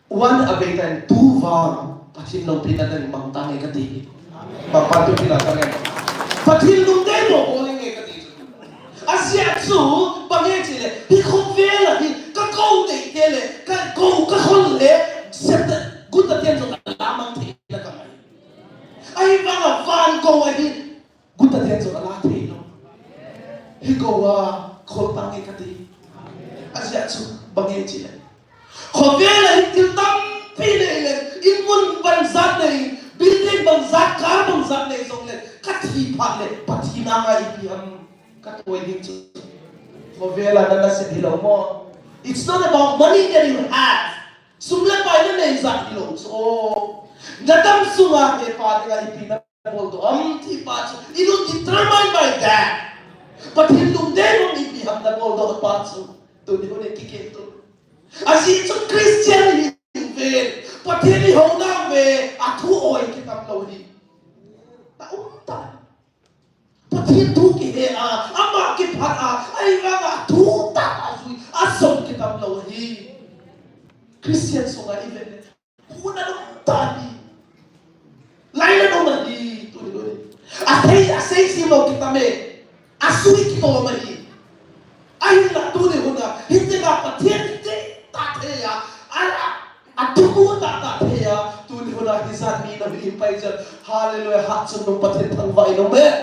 One a bei tan two vang, Pathen loupina dan mang tange kati. Mangpa thu pina tange. Pathen lungdei mo bol inge kati. Ajeh chu, bang e chi le, hi khovel a hi, ka kou tei te le, ka kou ka khol le, sep ta, gut ta ten jong la mang thei na ka mai. Ahivanga van kou a hi, gut ta ten jong la thei lou. Hi kou a, khol tange kati. Ajeh chu, bang e chi le. Khovel a hin thil tampi nei le, in mun bangzat nei, building bangzat, car bangzat nei jong le, ka thi phat le, Pathen anga ipi ham ka toi ding chu. Khovel a na nasep hilou mo. It's not about money that you have. Sum le pai na nei jat hilou chu. Na dam sunga hepa dinga ipi na bol doh ham ti pa chu, you know, determined by that. Pathen lungdei bang ipi ham na bol doh pa chu. Tuni hun in kikel tu. Ajeh chu Christian hi ve, Pathen i hou na ve, a thu oi kitam lou hi. Ta um ta. Pathen thu kihe a, ama kiphat a, ahivanga thu tah a jui, a som kitam lou hi. Christian sunga i vet le, hun a lum ta hi. Lai la lum a hi, tuni loi. A thei, a sei si lou kitam e, a sui kitom a hi. Ahinla tuni hun a, hitia Pathen dihtah thei a, a, a, a thuguh tah tah thei a, tuni hun a hijat mi na hi pai jan. Hallelujah, hatchungnung Pathen thangvah in um hen.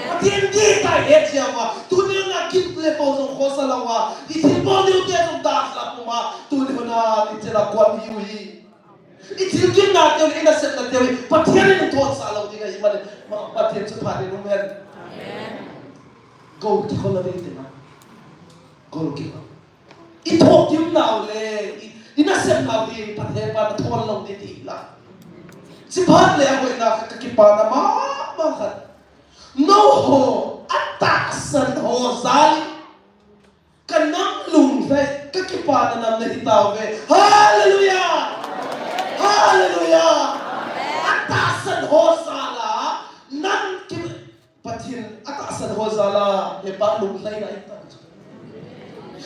Pathen dihtah het jeh uva, tuni hun a gin le po jong khosa lou a, i thilbol diu te jong dahsa pum a, tuni hun a nichela kon hi u hi. I thil gimna teu le, i nasepna teu le, Pathen in thot sah lou ding ahi man, ma, Pathen chu phat in um hen. Amen. Go kikhol a ding tina. Go kikhol. I thot gimna u le, i, i nasepna u le, Pathen pan thot lou ding ti la. Chi phat le a hoina ka, ka kipana mama khat. Nangho, atahsan ho jal. Ka nam lunglhai, ka kipana nam nahi tauve. Hallelujah! Hallelujah! Atahsan ho jal a, nam ki, Pathen, atahsan ho jal a, hepa lunglhai nahi ta.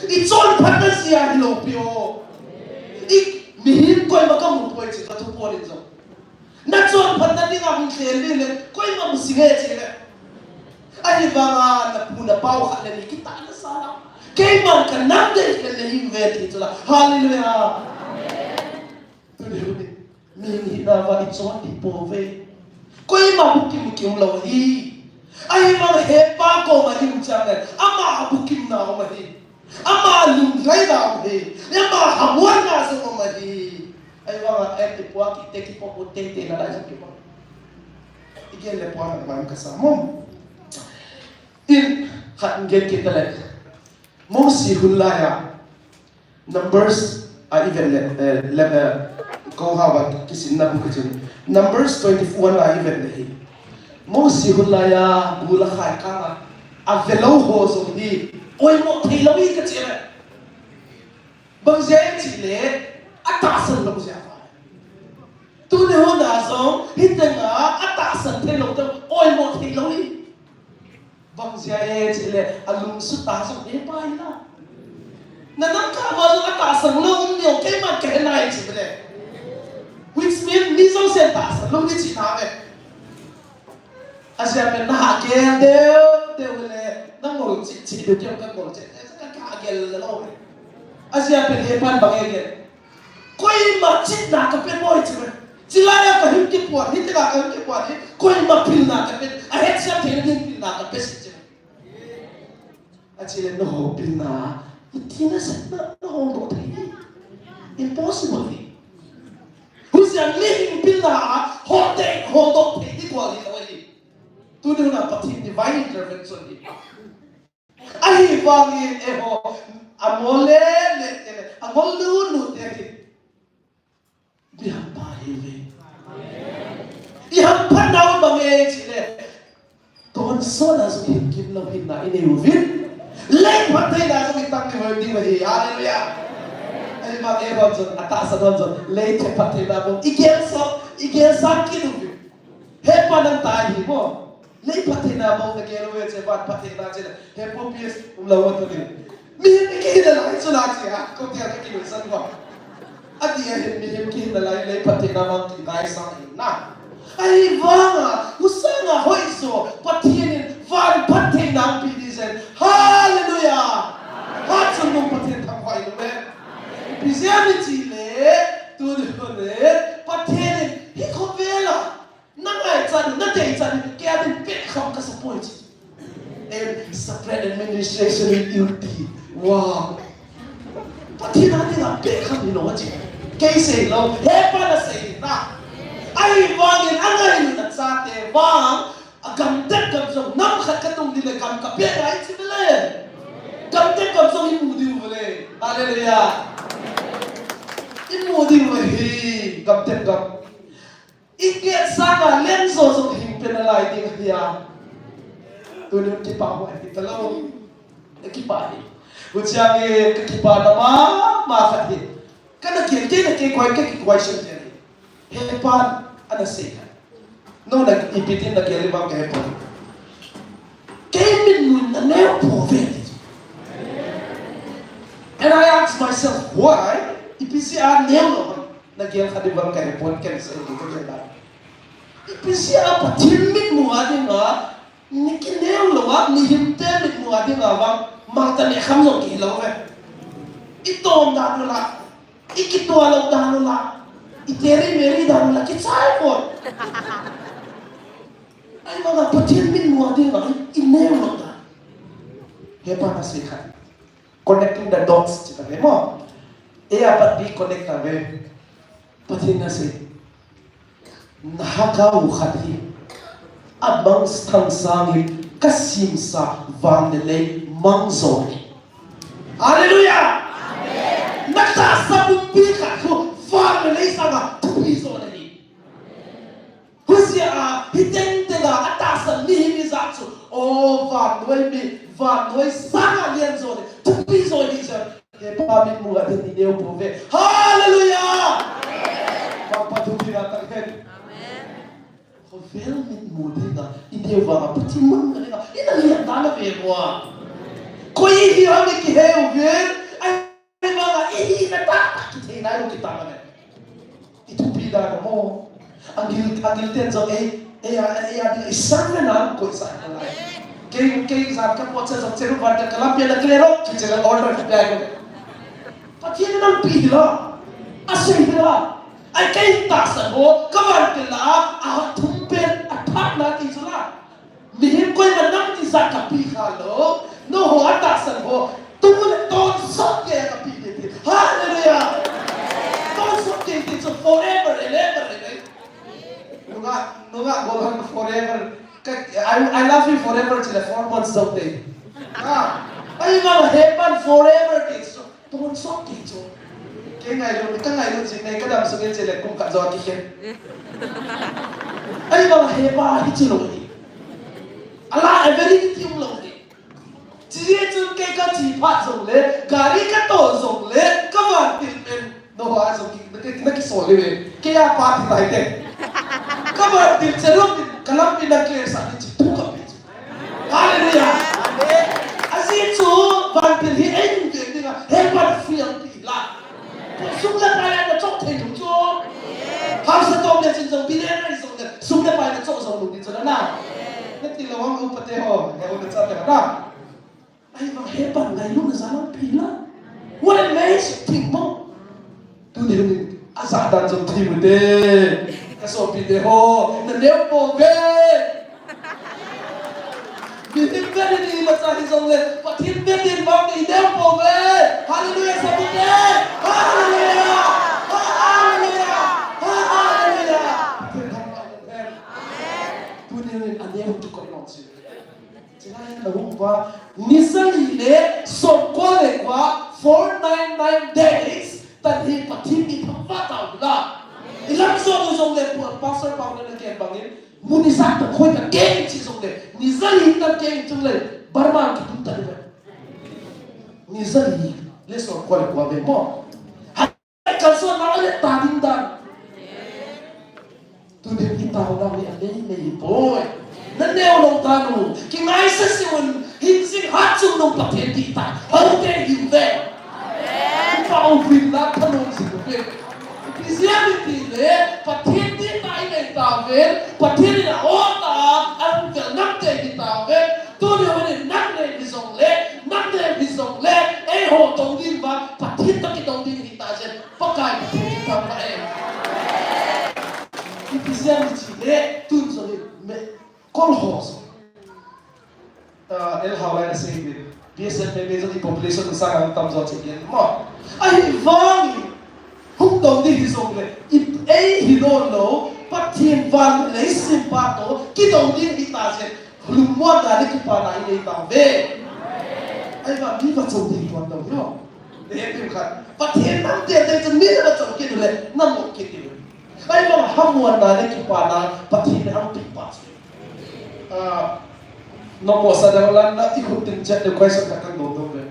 I chonphatna jeh a hilou pi o. I mihem koima kamu poi chi ka thu pon in jong. Na chonphatna dinga hung lhel ding le, koima mu sing e chi le. Ahivanga na pu na pau khat le ni kitahna sa la. Keiman ka nam dei khen le hing ve ti chu la. Hallelujah. Tuni hun in, mi hina va i chon ding pouve. Koima bukim kim lou hi. Ahivang hepa koma i um chang le, ama bukim nau ahi. Ama lunglai nau ahi. Ama hamuan nau jong ahi. Ahivang eti pua kite kipo kute te na lai jong kipo. Igel le pua na mai kasa mo. In khat igel kit le. Mosi hun laiya. Numbers a i vet le, eh, le, eh, ko hawa kisinna bu kichin. Numbers twenty-one a i vet le hi. Mosi hun laiya bu la khai kanga a velou ho jong hi oimo thei lou hi kachi le. Bang jeh chile a tahsan lou jeh a. Tuni hun a jong hiteng a a tahsan thei lou te oimo thei lou hi. Bang jeh a e chile, a lungsuh ta jong e pai la. Na nam ka ma jong a tahsan lou um neo keiman ka he nai chile. Which means mi jong sen tahsan lou ni chi na ve. A jeh a pen na ha gel deu deu le, na ngol chi chi deu deu ka ngol chi, ka ka gel lou ve. A jeh a pen he pan bang e gel. Koima chitna ka pe poi chi ve. Chilai a ka hin kipuan, hiti la ka hin kipuan hi. Koima pilna ka pe, a het siam thei na din pilna ka pe si chi ve. A chile na ho pilna, iti na sa na, na ho do thei. Impossible hi. Husia mi hin pilna, ho te, ho do thei di ko li lo hi. Tuni na Pathen divine intervention hi. Ahivangin eiho, angol le le te le, angol lu lu te hi. Mi hampha hi ve. I hampha nau bang e chile. Tonsot a jong hin kim lou hinna i nei uvin. Lei phattheina jong i tang ni uvin ding ahi. Hallelujah. Ahivang eiho jong, a tahsan ho jong. Lei phattheina bou. I gel sa, i gel sa kit uvin. Hepa nang tai hi mo. Lei phattheina bou na gel uve che van phattheina che na. Hepa P S um lou tu ni. Mihem kihi nalai chu na che ha. Ko tia ka kilu san ko. A tia hi mihem kihi nalai lei phattheina bang ki dai sang in na. Ahivanga, husanga hoijo, Pathen in van phattheina pi di jen. Hallelujah. Ha chun nung Pathen thangvah in uve. Ipi jeh a mi chi le, tuni hun le, Pathen in hi khovela. Na ngaichat u, na deichat u, kei a din peh kham kasa poi chi. And separate administration with U T. Wow. Pathen a dinga peh kham hilou chi. Kei sei lou, hepa na sei na. Ahivangin a ngailut a chate vang, a gam tep gam jong, nam khat ka tung ding le gam ka peh ngai chi le. Gam tep gam jong i mu diu le. Hallelujah. I mu diu le hi, gam tep gam. I get sanga lenjo jong hing pen nalai ding ahi a. Tuni kipa ho ahi talou. Kipa hi. Huchia nge ka kipa na mama khat hi. Kana kei kei na kei koi ka kikoi shen kei. Hepan ana sei. No na ipi tin na kei le bang ka hepan. Kei min mun na neo po ve. And I ask myself, why? Ipi jeh a neo lou. Na gel kha di bang ka he pon ken se di ka gel lai. Ipi jeh a Pathen mitmu a dinga, ni kineo lou a, mihemte mitmu a dinga vang, mangcha le kham jong kihi lou ve. I tom dan u la, i kituah lou dan u la, i teri meri dan u la, kichai pon. Ahivanga Pathen mitmu a dinga, i neo lou dan. Hepa na sei khat. Connecting the dots, chita ve mo. E a pat B connect ta ve. Pathen na sei. Na ha ka u khat hi. A mang thang sangin ka simsa van le lei mang jo ni. Hallelujah! Amen. Na tahsa pumpi khat khu van le lei sanga thupi jo ni. Husia a, hiteng teng a, a tahsan mihem ijat chu. O, vannoi mi, vannoi sanga lian jo le, thupi jo hi jan. Hepa mitmu a din i neo po ve. Hallelujah! Vangpha thupi na tang hen. Khovel mitmu dinga, i neo vanga Pathen mun dinga, i na lian dan a ve mo a. Koi i hi ham i kihe u ve. Ai, Ahivanga i hina tahtah kithei nai lou kitah le. I thupi dan mo. Angil, angil ten jong ei, ei a, ei a ding i sang le na koi sa ko lai. Kei, kei jat ka pot sa jong cheru van ka kalam pia na kile ro, ki chela order ka pia ko. Pathen in api hi la. Asei hi la. Ai kei tahsan ho, ka van pia la, a thum pen, a thak na ti chu la. Mihem Koima nam tijat kapi khalou. Nangho atahsan ho. Tule tonsot kei a kapi ding ti. Hallelujah. Tonsot kei ti chu forever and ever and ever. Nunga, nunga golhang forever. Ka, I, I love you forever chule four months jong te. Ah, ahivang hepan forever ti chu. Tonsot kei chu. Kei ngailu, ka ngailu jing nei, kadam sung in chule kum khat jo kikhen. Ahivang hepa hichi lou hi. Ala, a validity um lou hi. Chijeh chun kei kache phat jongle, gari kato jongle, kavantil pen. Nangho a jong ki, na, na kisol le ve. Kei a pa ti tai te. Kavantil cherub in, kalampi na clear sah ni chi thu kape chu. Hallelujah. Ajeh chu, vantil hi eiding ding ding a, hepan free a ti la. Sum le pai a nachoh thei lou chu. Haosa toh le chin jong, billionaire jong le, sum le pai nachoh jong lou ding chu na. Nati lou ang upate ho, he u nachate ho na. Ahivang hepan ngailutna jal a pi la. What an amazing thing mo. Tuni hin ajah dan jong thei ute. Kasopite ho, naneo pouve. Mihem vet in imacha hijongle, Pathen vet in vang ineo pouve. Hallelujah, sapute. Hallelujah. Hallelujah. Hallelujah. Pathen thangvah in. Amen. Tuni hin aneo kikoi lou chu. Chulai a nahung uva, ni jali le somko le ko, four nine nine days, tuni hin Pathen ithangvah tau hila. Ilam jong u jongle, Pastor Paul in agen bangin, mun ijat tah khoi tah keng in chi jongle, ni jali tah keng in chule, Burma kidum tah diu ve. Ni jali le somko le ko ve mo. Kalsonna le ta ding dan. Tuni hin itaona hi anei nei poi. Naneo lou tanu. Kingaisah sih un, hin jing hat chungnung Pathen dihtah. Houte hiuve. Upa uvin la thanom jing uve. Ipi jeh ham itile, Pathen dihtah inei tauve. Pathen in a-o tah a, avel namte hitauve. Tuni hin nang nei hijongle, nang nei hijongle, eiho dou ding uva, Pathen toh kidou ding hitah jeh. Pakai Pathen kathangvah e. Ipi jeh ham itile, tun jong hi me, kol ho jong. Ah, el hao lai na sei din. B S F me me jong hi population sang ang tam jo che din mo. Ahivang, hung dou ding hijongle, i, ei hilou lou, Pathen van leiset pa toh, kidou ding hitah jeh. Lungmonna le kipana inei tauve. Ahivang mi vachou ding tuan lou hio. Te tim khat. Pathen nam te te chun mi le vachou kit le, nam mo kit le. Ahivang lungmonna le kipana Pathen in ahin pe pa chu. Ah, Nomo Sadang Lal na ikhut tin chet le question khat kadong dong ve.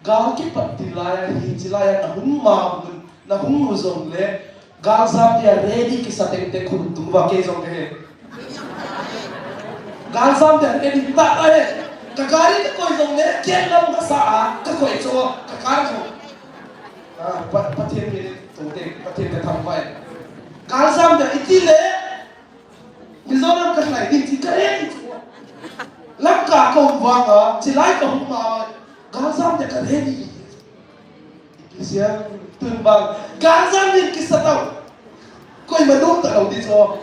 Gal kipat til lai a, hiche lai a nahung ma u, nahung u jongle, galjam dia ready kisa teng teng khut tung uva kei jong kahe. Galjam dia ready tah ahi. Ka gari kakoi jongle, gate lam kasa a, kakoi chu, ka car chu. Ah, Pa, Pathen min in, tung teng, Pathen kathangvah e. Galjam dia itile, Mizoram kalhai ding ti ka ready chu. Lamka kaum vang a, chilai kahung ma, galjam dia ka ready. Ipi jeh ham tun vang, galjam din kisa tau. Koima dong talou ding chu.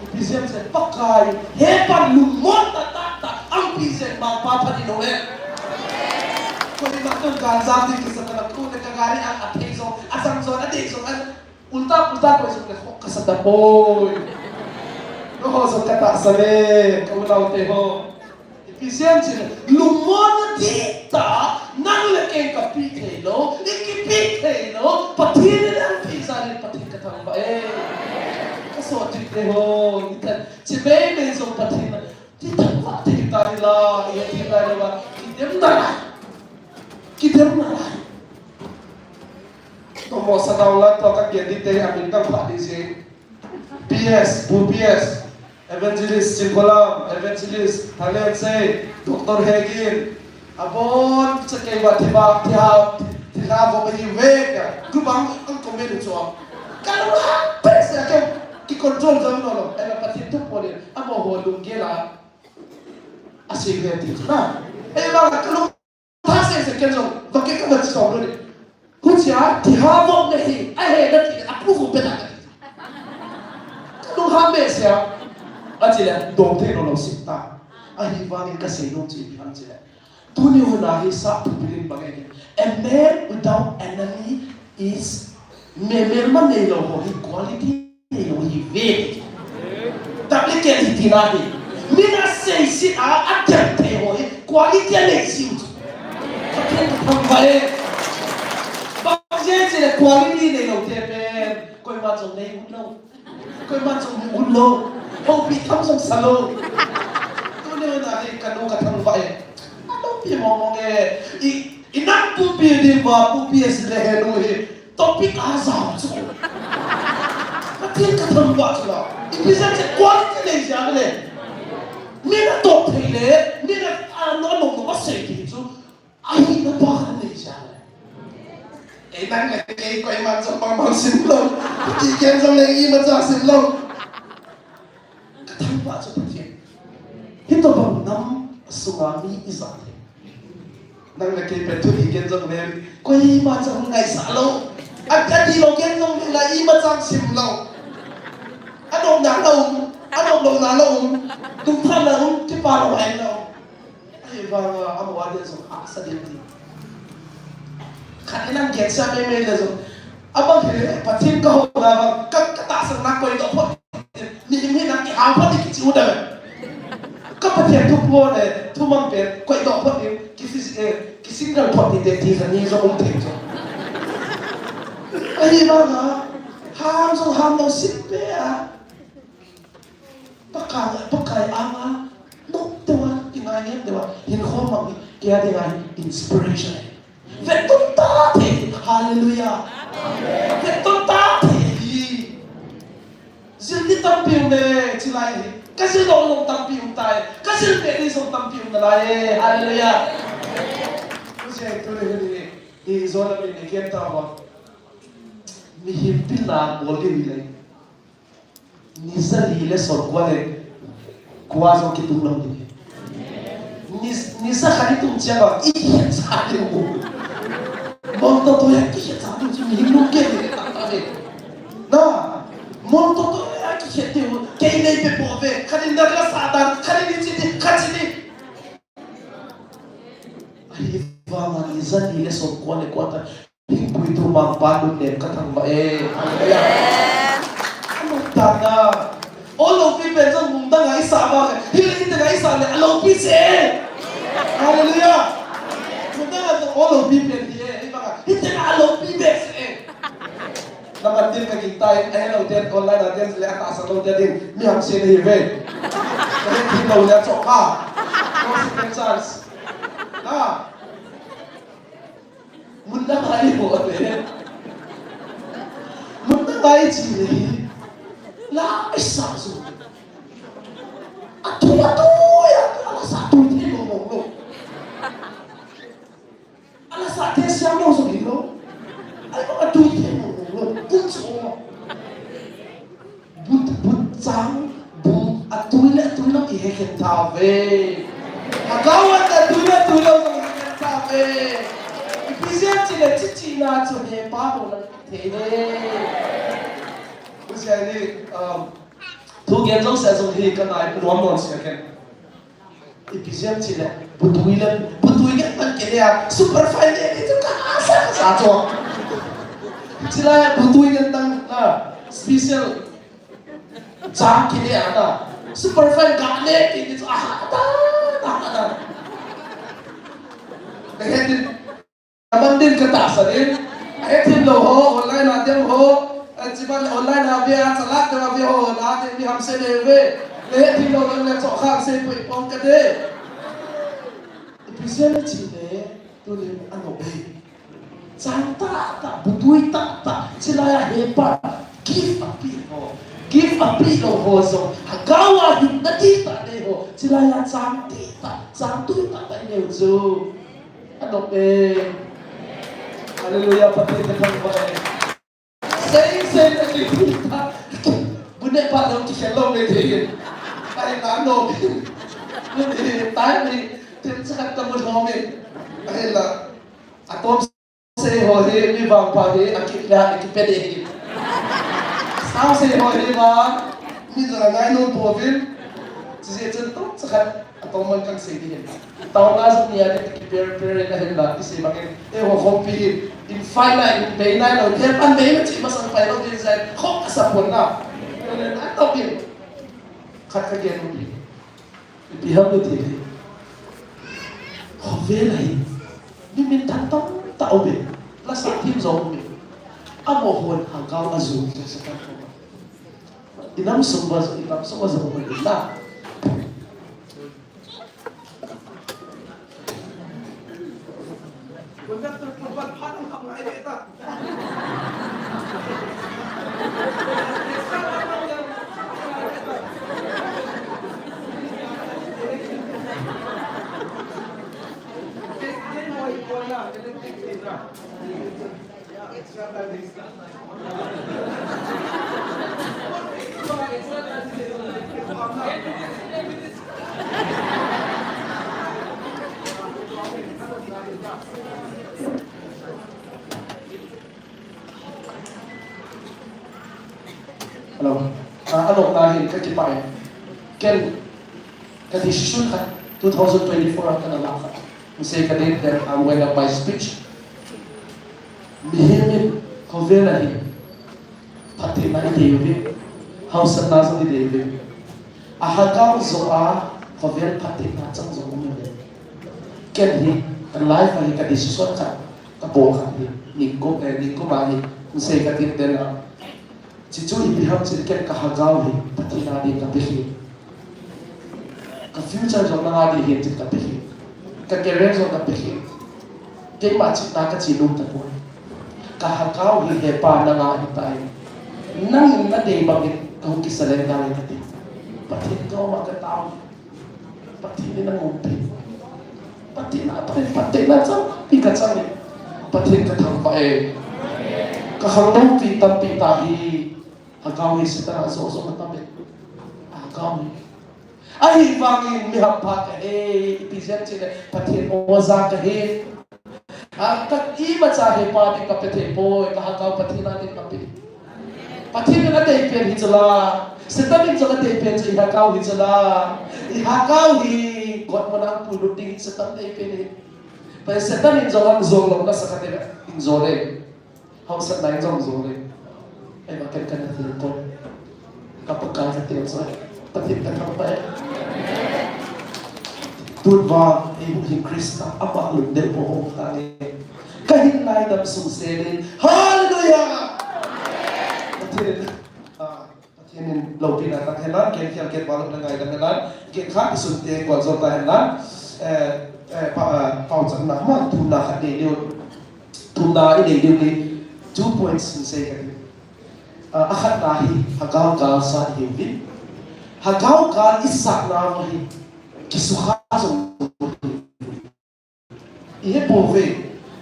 Ipi jeh ham chu Pakai, hepan lungmon tah tah tah, ahin pe jeh in Mangpha phat in um e. Koima tun galjam din kisa talou, tun le ka gari a, athei jong, ajang jong, adei jong, a Ulta, ulta koi jong le ho kasa tapoi. Nangho jong katahsan e, ka u le nao te ho. Ipi jeh ham itile, lungmonna dihtah, nang le kei kape thei lou, i kipe thei lou, Pathen in ahin pe jeh in Pathen kathangvah e. Ka sopite ho, itan, chi mei mei jong Pathen in, ti thangvah te kita hi la, i ti la la, kidem nalai. Kidem nalai. Nomo Sadang Lal toh ka gen ding te, amin dang pha ding jing. P S, Bu P S, Evangelist Chingkholam, Evangelist Thalen Sei, Doctor Hegin, abon cha kei ba thi ba, thi ha, thi ha bo ba hi ve ka. Ku bang ang comment chu. Ka lung hang pe se ke, ki control jong no lou. Ai la Pathen thu pole, amo ho lunggel a. Asei ve ti na. Ei ba ka lung Thase se ken jong, va ke ka va chom lo ni. Huchia, thi ha vop na hi, ahe na ti, apu vop na. Ka lung ha me sia. Achi le, dong thei lo lo si ta. Ahivangin kasei nom chu ipi ham tile, tuni hun a hi sap thupi ding bang ahi. A man without enemy is, me, melma neilou ho hi quality neilou hi ve. Duplicate hi tina hi. Min asei sit a, athemthei ho hi quality anei jiu chu. Pathen kathangvah e. Bang jeh chule quality neilou te pen koiman jong nei u lou. Koiman jong mu lou. Houpi tham jong sa lou. Tuni na hi kanu kathangvah e. Aloupi mong mong e. I, i nang pupi diu va, pupi asei le henu hi. Topic a jao chu. Pathen kathangvah chu la. Ipi jeh chule quality nei jia le. Min atoh thei le. Min a, a no no no asei thei chu. Ahina pa khat nei jia le. Kei nang le kei koiman jong bang bang sim lou. Kei ken jong le imacha sim lou. Kathangvah chu Pathen. Hitobang nam sunga mi ijat hi. Nang le kei pen thu hi ken jong le. Koiman jong ngaisah lou. A, adih lou ken jong le la imacha sim lou. Anop na la um. Anop lou na la um. Tungtha na um. Kipa lou hai na um. Ahivanga, amaho a dia jong hahsa ding ti. Khat in ahin gensah mei mei le jong. Abang hi, Pathen kahou na vang, ka, katahsan na koidoh phot. Ni, ni na kihou phot ni kichi u da. Ka Pathen thu po le, thu mang pen, koidoh phot ni, ki phys-, eh, ki single phot ni te ti kha ni jong um thei jong. Ahivanga, ham jong ham lou sit pe a. Pakai, Pakai anga, nop teu a, kingai ngen teu a, hinkho mang hi, kei a dinga hi, inspiration. Vetton ta thei, hallelujah. Vetton ta thei hi. Jil ni tampi um e, chilai hi. Ka jil lou lou tampi um tai. Ka jil pe ni jong tampi um nalai e, hallelujah. Tuse, tuni hi ni, ni jona mi ni ken ta wa. Mihem pilna bol ding hi le. Ni ja li le som kua le kua jong kitung lou ding. Ni, ni ja khat i tum chia ba, i kikhen cha ding u. Mol to to ya kikhen cha ding u, mihem lungkeh le ta ta ve. Na, mol to to ya kikhen ding u, kei nei pe po ve, khat in na la sa dan, khat in chi ding, khat chi ding. Ahivanga ni ja li le som kua le kua ta. Hingpui tu Mangpa lungnem kathangvah e. Hallelujah. Amun tana. O loupi pen jong mundang a isa ba. Hile hite a isa le aloupi se. Hallelujah. Mundang a jong o loupi pen hi e. Hibanga hite a aloupi be se. Naman din ka kita in, eh, lou din, online a din, le ata sa lou din, mi ham se ni ve. Ka din lou le choka. No second chance. Na. Mun na ngai ho le. Mun na ngai chi le. La isa su. Atu atu ya, ala sa tu te lo lo lo. Ala sa te siam lo su lo. Ai ko atu te lo lo lo. Kun so. But, but chang, bu, atui le atui lo i he khen ta ve. Hagao a atui le atui lo i he khen ta ve. Ipi jeh chule chichi na chu hepa ho lang thei ve. Usia ni, um, thu gen jong se jong hi ka nai nuam nuam se khen. Ipi jeh chule, butui le, butui le tan ke dia, super fine le, ni chu ka sa, sa chu. Chila butui le tan na, special. Chang ke dia na, super fine ka le, ke ni chu, aha, ta, ta, ta, ta. Ka he din, Aman din ka tahsan in. Ahe thim lou ho, online a dem ho. Achiban online a ve a, chalak dem a ve ho, la te mi ham se le ve. Le he thim lou lang le choh khang se pui pong ka de. Ipi jeh a chi le, tu le ano be. Chang tah tah, butui tah tah, chilai a hepa. Gift a pe ho. Gift a pe lou ho jong. Hagao a hin na ti ta de ho. Chilai a chang ti ta, chang tui ta ta i neu chu. Anop e. Hallelujah, Pathen ka thangvah e. Sei, sei, na ki, ki, ta. Bu ne pa lo ki khel lo me the. Ai, na no. Bu ne, tai ni, tin sa ka ta bu lo me. Ai la. Atom sei ho hi, mi vangpha hi, aki la, aki pe de hi. Sao sei ho hi ma, mi jong ngai no po vin. Ajeh chun tong chakhat, atong man kan sei ding ahi. Taona jong nia ding kiper per in ahin la, isei bangin, eiho khompi hi, in fight nai, in bei nailou, in pan bei na chi masang fight lou ding jeh, khom kasa pon na. Atong in. Khat kagel nom hi. Ipi ham iti hi. Khovel a hi. Mi minthang tamtah um e. Lasa thim jong um e. Amaho hon Hagao ajou chu Satan koma. Inam sung uva, inam sung uva jong um e na. Hello. Ah, hello, na hin kakipah e. Ken, ka decision khat, two thousand twenty-four a kana la khat. Hung sei kate then, I will end up my speech. Mihem in, khovel a hi. Phatthei na idei uve. Hausatna jong idei uve. A Hagao jong a, khovel phatthei na chang jong um uve. Ken hi, ka life a hi ka decision khat, ka bol khat hi. Nikum, eh, nikum a hi, hung sei kate then a. Chuchu ipi ham chun ken ka Hagao hi, Pathen a ding ka pe hi. Ka future jong nanga ding ahi tin ka pe hi. Ka career jong ka pe hi. Keima chihna ka che nom tapoi. Ka Hagao hi hepa nanga ahitai. Nangin nadei bangin ka hung kisurrender e kati. Pathen koma ka tao. Pathen in aumpi. Pathen a, Pathen, Pathen a chang, pi ka chang e. Pathen ka thangvah e. Ka khangloupi tampi tah hi. Hagao hi Satan a jo jo atam e. Hagao hi. Ahivangin mi hampha kahi, ipi jeh ham chule Pathen oja kahi. A, ka imacha hepa ding ka pe thei poi, ka Hagao Pathen a ding ka pe. Pathen in adei pen hi chula. Satan in jong adei pen chu i Hagao hi chula. I Hagao hi, God mun a puilut ding hi Satan dei pen hi. Pai Satan in jong ang jong lou na sa ka te in jong le. Hausatna in jong jong le. Ei ma ken kana thil pon. Ka Pakai ka tel sa. Pathen ka thangvah e. Tun vang, ei hung hin Christa, ama lungdei po hung ta le. Ka hin ngaidam sung selin. Hallelujah! Pathen, ah, Pathen in loupina tang hen lang, ken khel ken vang na ngaidam hen lang. Ken kha kisun te kuan zon ta hen lang. Eh, eh, pa, eh, pauchapna, ma, thumna khat nei diu. Thumna i nei diu hi two points in sei ka ti. Ah, akhatna hi, Hagao gal sa i hiu hi. Hagao gal i sakna uva hi, kisukha jong i he pouve.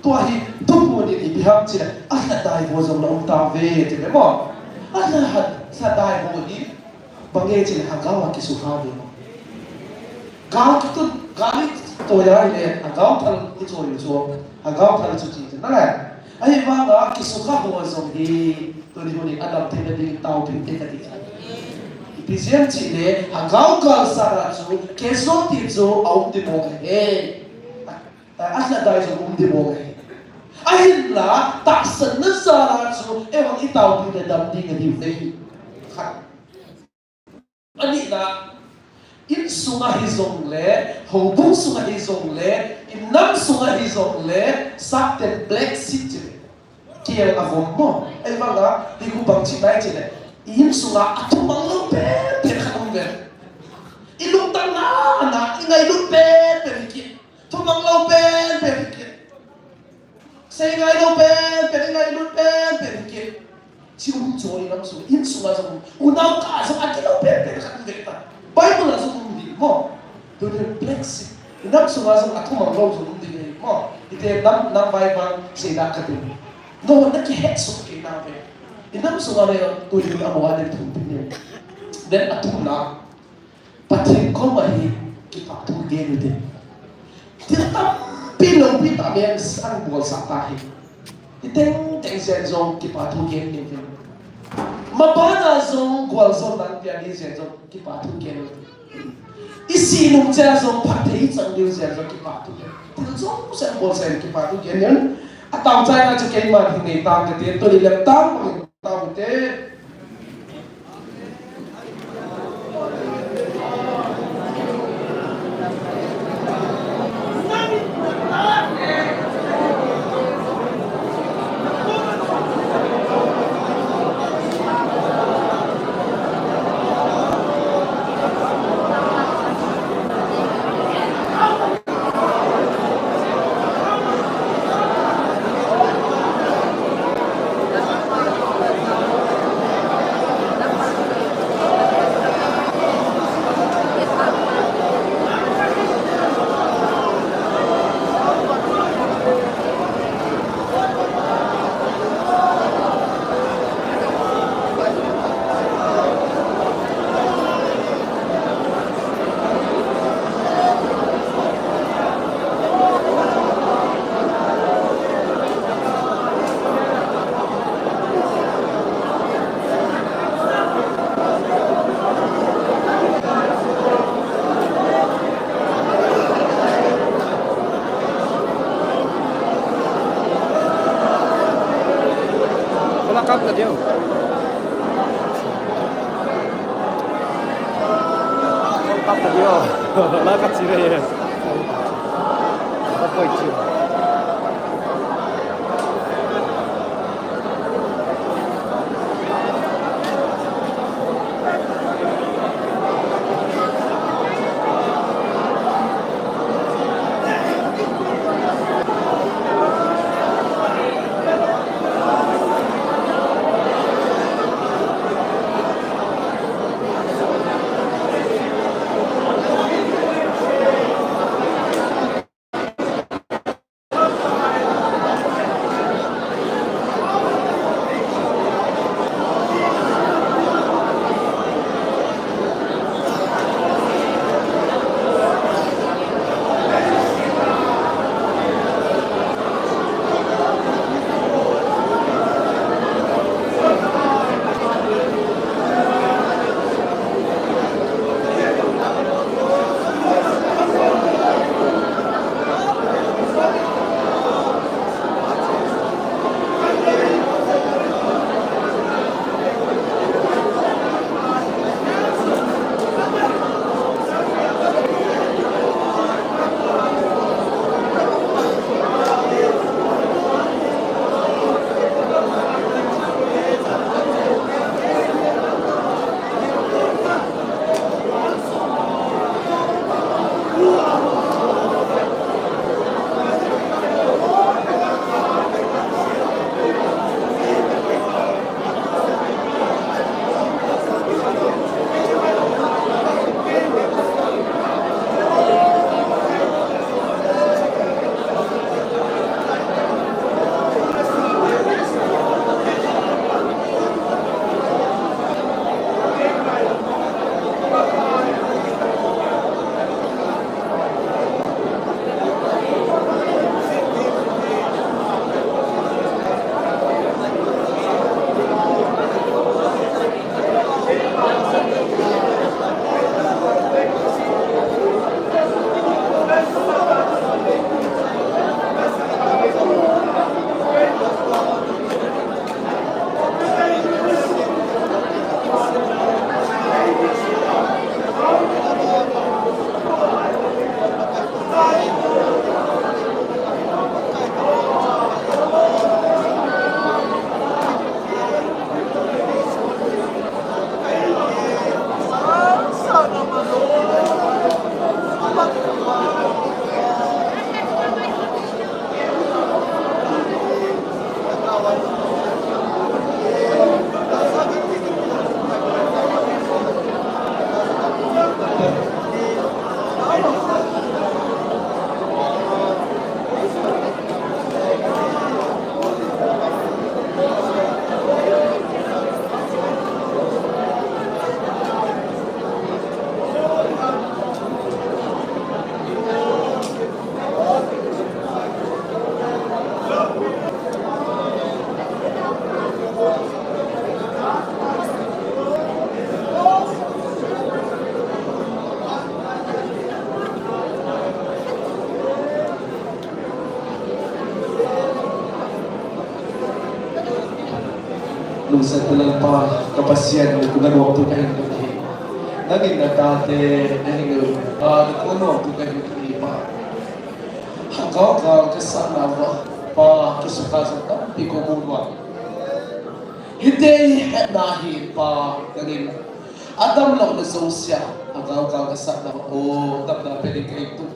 Tua hi, thuphon in ipi ham chule, alhadai ho jong na um tauve, ti ve mo. Alha, lhadai ho hi, bang e chule, Hagao a kisukha ve mo. Gal kitun, gal i toi a le, Hagao thal i choi u chu, Hagao thal chu ti chu, na le. Ahivanga kisukha ho jong hi, tuni hun in adam theina ding taopeh te ka ti. Ipi jeh ham chule, Hagao gal sa a chu, casualty chu, aum ding mo ka he. A, alhadai jong um ding mo ka he. Ahinla, tahsanna jal a chu, eiho i taopeh le dam ding ahi ve. Khat. Anina, insunga hijongle, houbung sunga hijongle, inam sunga hijongle, sahten black sheep chule. Kel avom mo. Ahivanga, deiku bang chi tai chule. Insunga athumang lou penpen khat um ve. I lungtang na, na, i ngailut penpen hi kit. Thumang lou penpen hi kit. Seingai lou penpen, ingailut penpen hi kit. Chi um chu inam sung, insunga jong, unau kah a jong akilou penpen khat um ve ta. Bible a jong um hi mo. Tuni black sheep. Inam sunga jong athumang lou jong um ding ahi mo. Ite nam, nam vai vang seida ka ti. No, na kihetsoh kei nave. Inam sunga le tuni amaho a ding thum pi ni. Then athumna. Pathen koma hi kipathu gel u hite. Thil tampi loupi tah bep a bolsah ta hi. Iteng teng jeng jong kipathu gel u hite. Mabana jong gualzawhna pia ni jeng jong kipathu gel u hite. Isi nung cheh jong phatthei chang diu jeh jong kipah thu. Thil jong sen bol sen kipah thu gen in. Atao chaina chu keima hi nei tang kate, tuni le tang bangin tao te. Wala kap na diu. Kap na diu. Wala kap sila ye. Kap ko ichi. Lungset u Lalpa, ka Pasian, na kona nomthu kahin tun ahi. Nangin na tate, na hing u, ah, na kona nomthu kahin tun ahi Pa. Hangkal kal kasah nauva, Pa, ka sukha jong tampi kamu uva. Hiti hi hetna hi Pa, nangin. Adamlouna jousea, hangkal kal kasah nauva, o, damna pe ding kahin tun.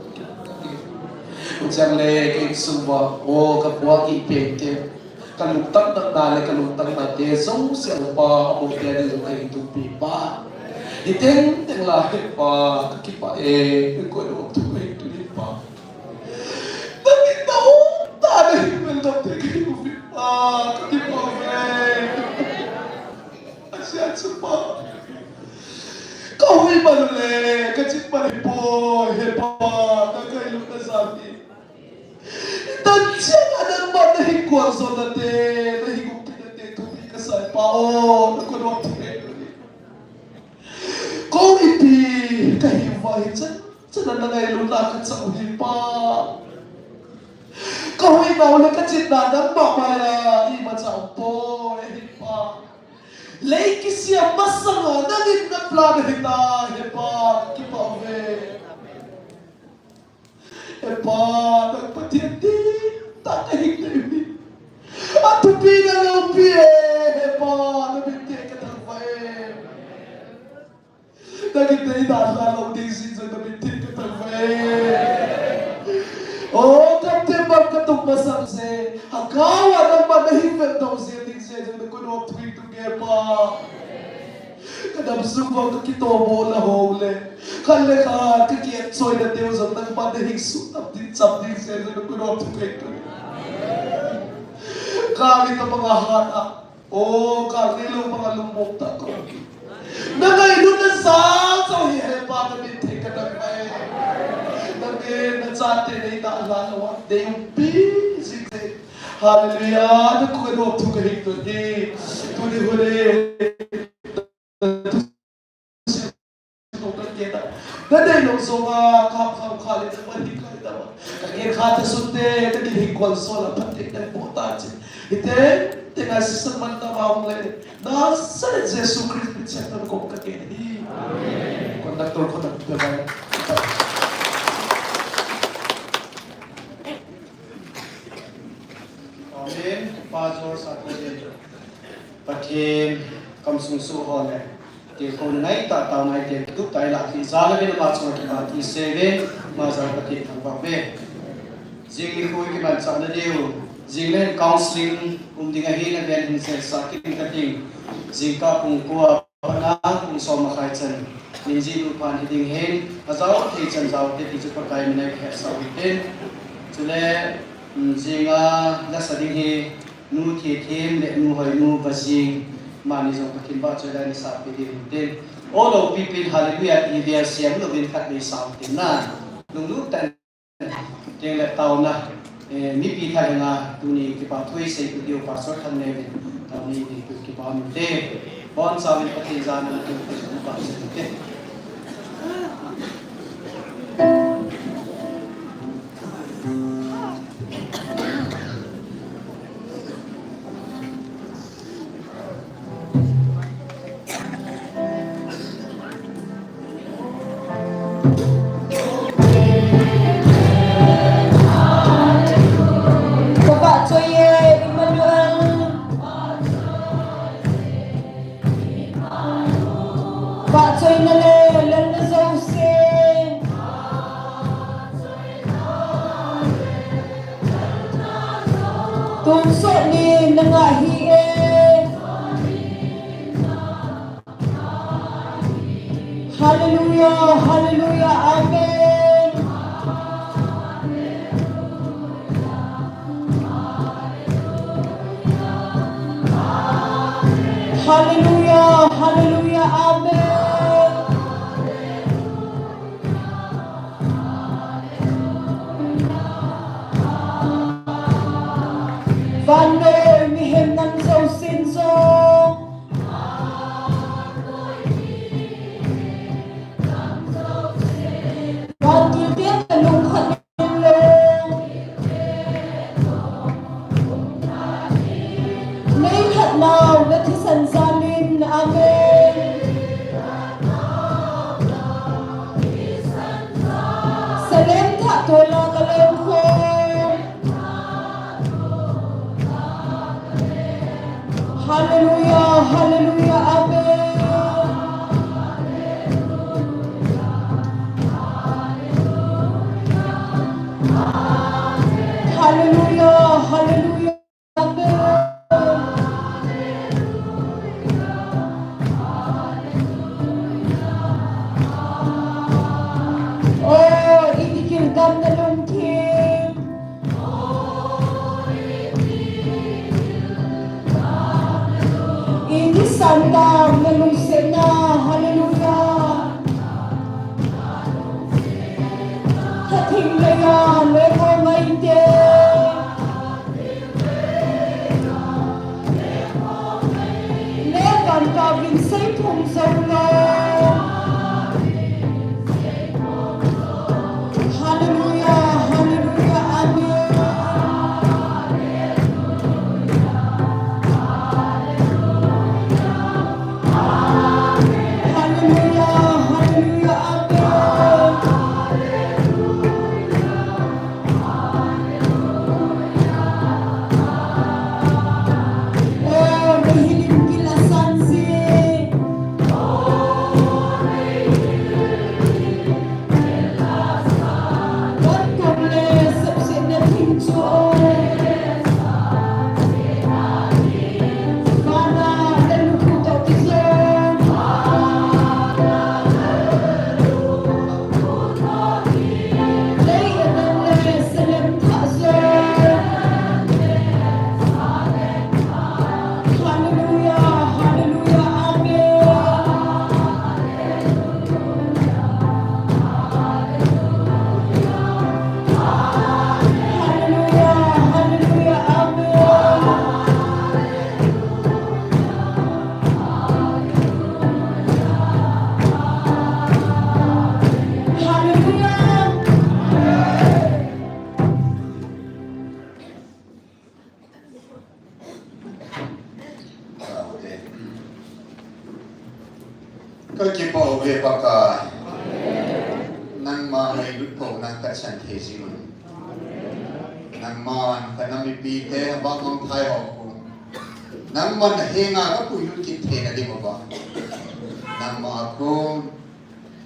Chule ka insung uva, o, ka pu a kipe te. Ka lungtang natna le ka lungtang nate jouse a Pa, amote a ding jong kahin thumpi Pa. Hiteng teng la hi Pa, ka kipah e, ka kona nomthu kahin tun ahi Pa. Nangin na um tah nahin vel dam thei kahiuve Pa, ka kipah uve. Asia chu Pa. Ka hui man u le, ka chit man u hipoi, he Pa, na ngailut na jal hi. Tan chiang a nangman nahin gualjo nate, nahin umpi nate, thumpi kasah Pa o, na kona nomthu kahin tun ahi. Kou ipi kahiuva hichan chan a na ngailutna kachang u hi Pa. Ka huinau le ka chitna nangma mai a imacha umpoi ahi Pa. Lei kisem masanga nangin na plan ahitai he Pa, kipah uve. He Pa, nang Pathen dihtah kahin nei uve. Athupi na loupi e, he Pa, na minte kathangvah e. Nangin nei dalha lou ding jeh jong na minte kathangvah e. O, ka tembang katung masang jeh, hangkal a nangman nahin vel dou jeh ding jeh jong na kona nomthu kahin tun ahi Pa. Ka dam sung uva ka kitomo la ho le, khat le khat ka kietchoina teu jong nangman nahin suhtam ding, cham ding jeh jong na kona nomthu kahin tun. Ka mi tabang a hat a, o, ka neilou banga lungmong tah kahi. Na ngailutna jal jong hi he Pa, na minte kathangvah e. Nangin na chate nei dalha lou a, nei umpi jing jeh. Hallelujah, na kona nomthu kahin tun ahi. Tuni hun hi Na dei lou jonga, ka kham kha le, na man hi kai ta ma. Ka gen kha ta sun te, na kin hi kon so la, phat te, na po ta che. Hite, te na si san man ta ma hung le. Na sa le Jesu Christ min siam ta ko ka gen hi. Conductor ko ta pe ba. Amen. Pa George Satoye. Pathen, kam sung su ho le. Te ko ngai ta tau ngai te tu tai la ki za la ve na ma chong ki ba ti se ve, ma za Pathen thang ba ve. Jing ni ko ki ban cha na deu. Jing le counseling um ding ahi na ven hin se sa ki ka ting. Jing ka kung ko a pa na kung so ma khai chan. Min ji lu pan hi ding hen. A zau thei chan zau te ti chu Pakai min ai kher sa u ten. Chule, mm, jing a la sa ding hi. Nu Thithem le Nu Hoinu Vajing, amani jong Pathen vahchoila neisapi diu hite. O loupi pen hallelujah ti vel siam louvin khat nei sa u hite na. Lunglut tah in teng le taona, eh, mipi thalhenga tuni kipa thu isei u diu Pastor Thangneo in, taona nei pu kipa um inte. Bonchauvin Pathen jana tum pu kipa um inte. Ka vahchoi e, Emmanuel. Vahchoina le lalna jouse. Tonsot ni na ngah hih e. Hallelujah, hallelujah, amen. Hallelujah, hallelujah, amen. Vannoi mihem nam jousen jong. Vantil te ta lungkhat in lo. Nei khat nau na thisa Sansalin, amen. Salem thah tola kalem khom. Hallelujah, hallelujah, amen. Hallelujah, hallelujah. Oh, iti kil gamna lungthim. Iti sanggamna lungsetna. Hallelujah. Khathing leiya lengong ngaite. Lekan kavin seiphum jou lou. Hallelujah, hallelujah, amen. Hallelujah, hallelujah, amen. Oh, nahilim kilasan si. Wan kom le sepsetna thing chu. Vana le lukhu toh kijong. Lei le van le Salem thah jong. Hallelujah, hallelujah, amen. Hallelujah, hallelujah, amen. Hallelujah. Kakipah uve Pakai. Nangma ngailutna ka chan thei jing un. Nangman ka nam mipite, vangam thai ho kon. Nangman henga kapuilut kit theina diuva. Nangma kon.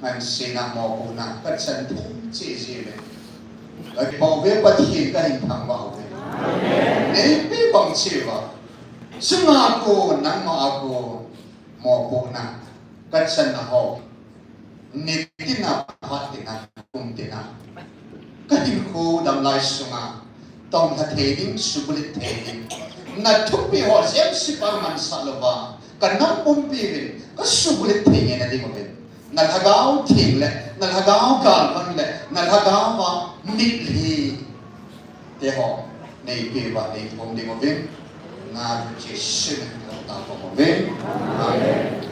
Ngansena mopohna ka chan thei cheh jeh le. Kakipah uve Pathen, kahin thangvah uve. Neipe bang cheh uva. Chunga kon nangma a kon mopohna ka channa ho. Nitina, phatina, kumtina. Kahinkho damlai sunga. Tong lha thei ding, subulhit thei ding. Na thupeh ho jeng sipa mansah louva. Ka nam pumpi uvin, ka subulhit thei ngeina diuvin. Na lhagao theng le, na lhagao galvan le, na lhagao a mitlhi te ho, neipe uva, neithum diuvin. Na Jesu min in ka thum uve. Amen.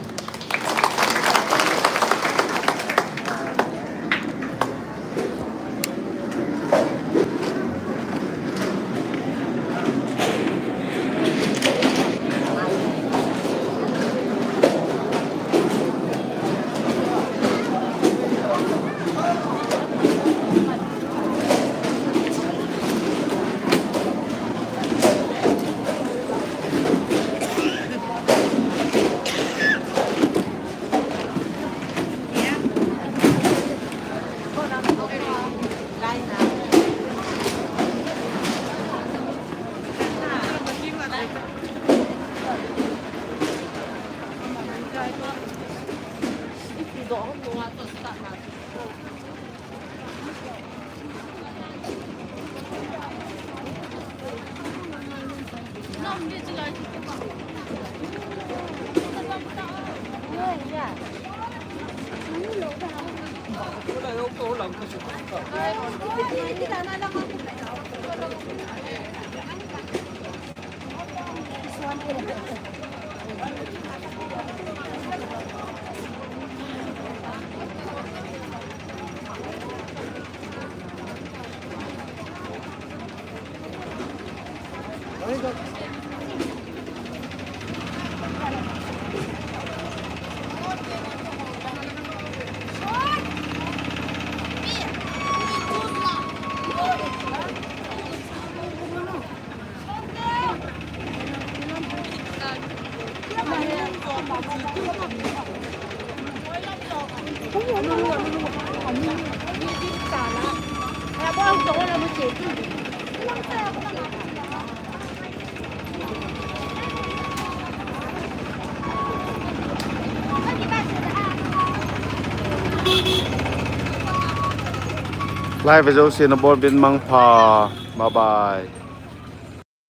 Live ve jouse nabonchauvin mangpha. Bye bye.